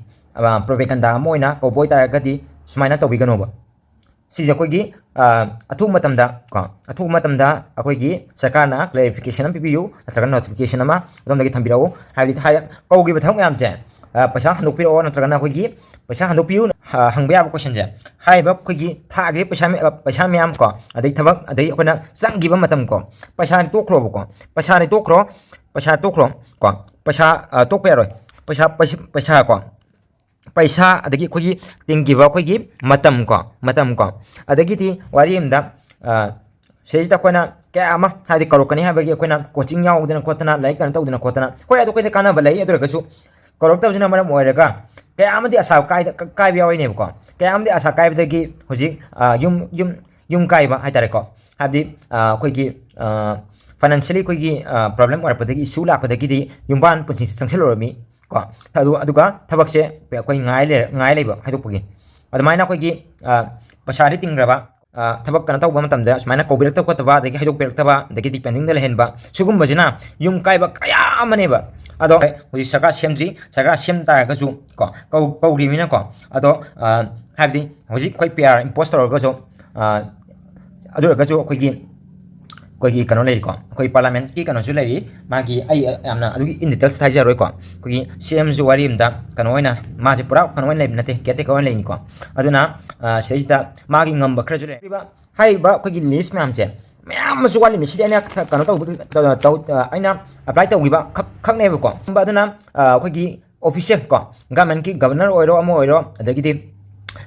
propaganda ꯑꯃ ꯑꯣꯏꯅ ꯀꯧꯕ ꯑꯣꯏꯇꯥꯔꯒꯗꯤ ꯁꯨꯃꯥꯏꯅ ꯇꯧꯕꯤꯒꯅꯣꯕ꯫ ꯁꯤꯁꯦ ꯑꯩꯈꯣꯏꯒꯤ ꯑꯊꯨꯕ ꯃꯇꯝꯗ ꯀꯣ, ꯑꯊꯨꯕ ꯃꯇꯝꯗ ꯑꯩꯈꯣꯏꯒꯤ ꯁꯔꯀꯥꯔꯅ clarification ꯑꯃ ꯄꯤꯕꯤꯌꯨ, ꯅꯠꯇ꯭ꯔꯒ notification ꯑꯃ ꯑꯗꯣꯝꯗꯒꯤ ꯊꯝꯕꯤꯔꯛꯎ꯫ ꯍꯥꯏꯕꯗꯤ ꯍꯥꯏꯔ-, ꯀꯧꯈꯤꯕ ꯊꯕꯛ ꯃꯌꯥꯝꯁꯦ ꯑ, ꯄꯩꯁꯥ ꯍꯟꯗꯣꯛꯄꯤꯔꯛꯑꯣ ꯅꯠꯇ꯭ꯔꯒꯅ ꯑꯩꯈꯣꯏꯒꯤ ꯄꯩꯁꯥ ꯍꯟꯗꯣꯛꯄꯤꯌꯨ, ꯑ, ꯍꯪꯕ ꯌꯥꯕ questionꯁꯦ, ꯍꯥꯏꯔꯤꯕ ꯑꯩꯈꯣꯏꯒꯤ ꯊꯥꯈ꯭ꯔꯤꯕ ꯄꯩꯁꯥ ꯃ-, ꯑ, ꯄꯩꯁꯥ ꯃꯌꯥꯝ ꯀꯣ, ꯑꯗꯩ ꯊꯕꯛ, ꯑꯗꯩ ꯑꯩꯈꯣꯏꯅ ꯆꯪꯈꯤꯕ ꯃꯇꯝ ꯀꯣ, ꯄꯩꯁꯥꯗꯤ ꯇꯣꯛꯈ꯭ꯔꯣꯕꯀꯣ, ꯄꯩꯁꯥꯗꯤ ꯇꯣꯛꯈ꯭ꯔꯣ, ꯄꯩꯁꯥ ꯇꯣꯛꯈ꯭ꯔꯣ ꯀꯣ, ꯄꯩꯁꯥ, ꯑ, ꯇꯣꯛꯄ ꯌꯥꯔꯣꯏ, ꯄꯩꯁꯥ, ꯄꯩꯁꯥ, ꯄꯩꯁꯥ ꯀꯣ, ꯄꯩꯁꯥ, ꯑꯗꯒꯤ ꯑꯩꯈꯣꯏꯒꯤ ꯇꯤꯡꯈꯤꯕ ꯑꯩꯈꯣꯏꯒꯤ ꯃꯇꯝ ꯀꯣ, ꯃꯇꯝ ꯀꯣ, ꯑꯗꯒꯤꯗꯤ ꯋꯥꯔꯤ ꯑꯃꯗ, ꯑ, ꯁꯤꯗꯩꯁꯤꯗ ꯑꯩꯈꯣꯏꯅ ꯀꯌꯥ ꯑꯃ ꯍꯥꯏꯗꯤ ꯀꯧꯔꯛꯀꯅꯤ ꯍꯥꯏꯕꯒꯤ ꯑꯩꯈꯣꯏꯅ coaching ꯌꯥꯎꯗꯅ ꯈꯣꯠꯇꯅ, ꯂꯥꯏꯔꯤꯛ ꯀꯩꯅꯣ ꯇꯧꯗꯅ ꯈꯣꯠꯇꯅ, ꯍꯣꯏ, ꯑꯗꯨ ꯑꯩꯈꯣꯏꯗ ꯀꯥꯟꯅꯕ ꯂꯩ, ꯑꯗꯨ ꯑꯣꯏꯔꯒꯁꯨ ꯀꯧꯔꯛꯇꯕꯁꯤꯅ ꯃꯔꯝ ꯑꯣꯏꯔꯒ ꯀꯌꯥ ꯑꯃꯗꯤ ꯑꯁꯥ ꯀꯥꯏꯗ-, ꯀꯥꯏꯕ ꯌꯥꯎꯔꯤꯅꯦꯕꯀꯣ꯫ ꯀꯌꯥ ꯑꯃꯗꯤ ꯑꯁꯥ ꯀꯥꯏꯕꯗꯒꯤ ꯍꯧꯖꯤꯛ, ꯑ, ꯌꯨꯝ, ꯌꯨꯝ, ꯌꯨꯝ ꯀꯥꯏꯕ ꯍꯥꯏꯇꯥꯔꯦꯀꯣ꯫ ꯍꯥꯏꯕꯗꯤ, ꯑ, ꯑꯩꯈꯣꯏꯒꯤ, ꯑ, financially ꯑꯩꯈꯣꯏꯒꯤ, ꯑ, problem ꯑꯣꯏꯔꯛꯄꯗꯒꯤ, issue ꯂꯥꯛꯄꯗꯒꯤꯗꯤ ꯌꯨꯝꯕꯥꯟ ꯄꯨꯟꯁꯤꯁꯦ ꯆꯪꯁꯤꯜꯂꯨꯔꯝꯃꯤ ꯀꯣ꯫ ꯑꯗꯨ, ꯑꯗꯨꯒ ꯊꯕꯛꯁꯦ ꯑꯩꯈꯣꯏ ꯉꯥꯏ ꯂꯩꯔ-, ꯉꯥꯏ ꯂꯩꯕ ꯍꯥꯏꯗꯣꯛꯄꯒꯤ꯫ ꯑꯗꯨꯃꯥꯏꯅ ꯑꯩꯈꯣꯏꯒꯤ, ꯑ, ꯄꯩꯁꯥꯗꯤ ꯇꯤꯡꯈ꯭ꯔꯕ, ꯑ, ꯊꯕꯛ ꯀꯩꯅꯣ ꯇꯧꯕ ꯃꯇꯝꯗ ꯁꯨꯃꯥꯏꯅ ꯀꯧꯕꯤꯔꯛꯇꯕ ꯈꯣꯠꯇꯕ, ꯑꯗꯒꯤ ꯍꯥꯏꯗꯣꯛꯄꯤꯔꯛꯇꯕ, ꯑꯗꯒꯤꯗꯤ pendingꯗ ꯂꯩꯍꯟꯕ, ꯁꯤꯒꯨꯝꯕꯁꯤꯅ ꯌꯨꯝ ꯀꯥꯏꯕ ꯀꯌꯥ ꯑꯃꯅꯦꯕ꯫ ꯑꯗꯣ ꯍꯧꯖꯤꯛ ꯁꯔꯀꯥꯔ ꯁꯦꯝꯗ꯭ꯔꯤ, ꯁꯔꯀꯥꯔ ꯁꯦꯝ ꯇꯥꯔꯒꯁꯨ ꯀꯣ, ꯀꯧ-, ꯀꯧꯔꯤꯕꯅꯤꯅꯀꯣ꯫ ꯑꯗꯣ, ꯑ, ꯍꯥꯏꯕꯗꯤ ꯍꯧꯖꯤꯛ ꯑꯩꯈꯣꯏ PR impose ꯇꯧꯔꯒꯁꯨ, ꯑ, ꯑꯗꯨ ꯑꯣꯏꯔꯒꯁꯨ ꯑꯩꯈꯣꯏꯒꯤ, ꯑꯩꯈꯣꯏꯒꯤ ꯀꯩꯅꯣ ꯂꯩꯔꯤꯀꯣ, ꯑꯩꯈꯣꯏ parliamentꯀꯤ ꯀꯩꯅꯣꯁꯨ ꯂꯩꯔꯤ꯫ ꯃꯥꯒꯤ ꯑꯩ ꯌꯥꯝꯅ ꯑꯗꯨꯒꯤ in details ꯍꯥꯏꯖꯔꯣꯏꯀꯣ꯫ ꯑꯩꯈꯣꯏꯒꯤ CMꯁꯨ ꯋꯥꯔꯤ ꯑꯃꯗ ꯀꯩꯅꯣ ꯑꯣꯏꯅ, ꯃꯥꯁꯦ ꯄꯨꯔꯥ ꯀꯩꯅꯣ ꯑꯣꯏꯅ ꯂꯩꯕ ꯅꯠꯇꯦ, caretaker ꯑꯣꯏꯅ ꯂꯩꯅꯤꯀꯣ꯫ ꯑꯗꯨꯅ, ꯑ, ꯁꯤꯗꯩꯁꯤꯗ ꯃꯥꯒꯤ ꯉꯝꯕ ꯈꯔꯁꯨ ꯂꯩ꯫ ꯍꯥꯏꯔꯤꯕ, ꯍꯥꯏꯔꯤꯕ ꯑꯩꯈꯣꯏꯒꯤ list ꯃꯌꯥꯝꯁꯦ ꯃꯌꯥꯝ ꯑꯃꯁꯨ ꯋꯥꯠꯂꯤꯕꯅꯤ꯫ ꯁꯤꯗꯤ ꯑꯩꯅ ꯀꯩꯅꯣ ꯇꯧꯕ, ꯇꯧ-, ꯑ, ꯑꯩꯅ apply ꯇꯧꯈꯤꯕ ꯈꯛ, ꯈꯛꯅꯦꯕꯀꯣ꯫ ꯑꯗꯨꯅ, ꯑ, ꯑꯩꯈꯣꯏꯒꯤ official ꯀꯣ, governmentꯀꯤ governor ꯑꯣꯏꯔꯣ, ꯑꯃ ꯑꯣꯏꯔꯣ, ꯑꯗꯒꯤꯗꯤ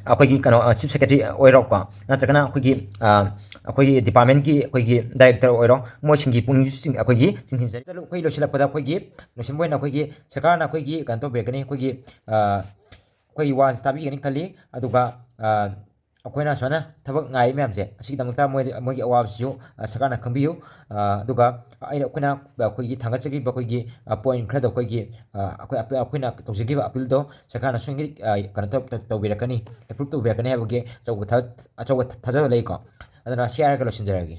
ꯑꯩꯈꯣꯏꯒꯤ ꯀꯩꯅꯣ, ꯑ, chief secretary ꯑꯣꯏꯔꯣ ꯀꯣ, ꯅꯠꯇ꯭ꯔꯒꯅ ꯑꯩꯈꯣꯏꯒꯤ, ꯑ, ꯑꯩꯈꯣꯏꯒꯤ departmentꯀꯤ ꯑꯩꯈꯣꯏꯒꯤ director ꯑꯣꯏꯔꯣ, ꯃꯣꯏꯁꯤꯡꯒꯤ ꯄꯨꯛꯅꯤꯡꯁꯨ ꯆꯤꯡ-, ꯑꯩꯈꯣꯏꯒꯤ ꯆꯤꯡꯁꯤꯟꯖꯔꯤ꯫ ꯑꯩꯈꯣꯏ ꯂꯣꯏꯁꯤꯜꯂꯛꯄꯗ ꯑꯩꯈꯣꯏꯒꯤ ꯂꯣꯏꯁꯤꯟꯕ ꯑꯣꯏꯅ ꯑꯩꯈꯣꯏꯒꯤ ꯁꯔꯀꯥꯔꯅ ꯑꯩꯈꯣꯏꯒꯤ ꯀꯩꯅꯣ ꯇꯧꯕꯤꯔꯛꯀꯅꯤ, ꯑꯩꯈꯣꯏꯒꯤ, ꯑ, ꯑꯩꯈꯣꯏꯒꯤ ꯋꯥꯁꯦ ꯇꯥꯕꯤꯒꯅꯤ ꯈꯜꯂꯤ꯫ ꯑꯗꯨꯒ, ꯑ, ꯑꯩꯈꯣꯏꯅ ꯁꯨꯃꯥꯏꯅ ꯊꯕꯛ ꯉꯥꯏꯔꯤ ꯃꯌꯥꯝꯁꯦ, ꯑꯁꯤꯒꯤꯗꯃꯛꯇ ꯃꯣꯏ, ꯃꯣꯏꯒꯤ ꯑꯋꯥꯕꯁꯤꯁꯨ, ꯑ, ꯁꯔꯀꯥꯔꯅ ꯈꯪꯕꯤꯌꯨ꯫ ꯑ, ꯑꯗꯨꯒ ꯑꯩꯅ, ꯑꯩꯈꯣꯏꯅ, ꯑꯩꯈꯣꯏꯒꯤ ꯊꯥꯡꯒꯠꯆꯈꯤꯕ ꯑꯩꯈꯣꯏꯒꯤ, ꯑ, point ꯈꯔꯗꯣ ꯑꯩꯈꯣꯏꯒꯤ, ꯑ, ꯑꯩꯈꯣꯏ, ꯑꯩꯈꯣꯏ, ꯑꯩꯈꯣꯏꯅ ꯇꯧꯖꯈꯤꯕ appealꯗꯣ ꯁꯔꯀꯥꯔꯅ ꯁꯣꯏꯗꯅ, ꯑ, ꯀꯩꯅꯣ ꯇꯧ-, ꯇꯧ-, ꯇꯧꯕꯤꯔꯛꯀꯅꯤ, approve ꯇꯧꯕꯤꯔꯛꯀꯅꯤ ꯍꯥꯏꯕꯒꯤ ꯑꯆꯧꯕ ꯊꯥ-, ꯑꯆꯧꯕ ꯊꯥꯖꯕ ꯂꯩꯀꯣ꯫ ꯑꯗꯨꯅ ꯁꯤ ꯍꯥꯏꯔꯒ ꯂꯣꯏꯁꯤꯟꯖꯔꯒꯦ꯫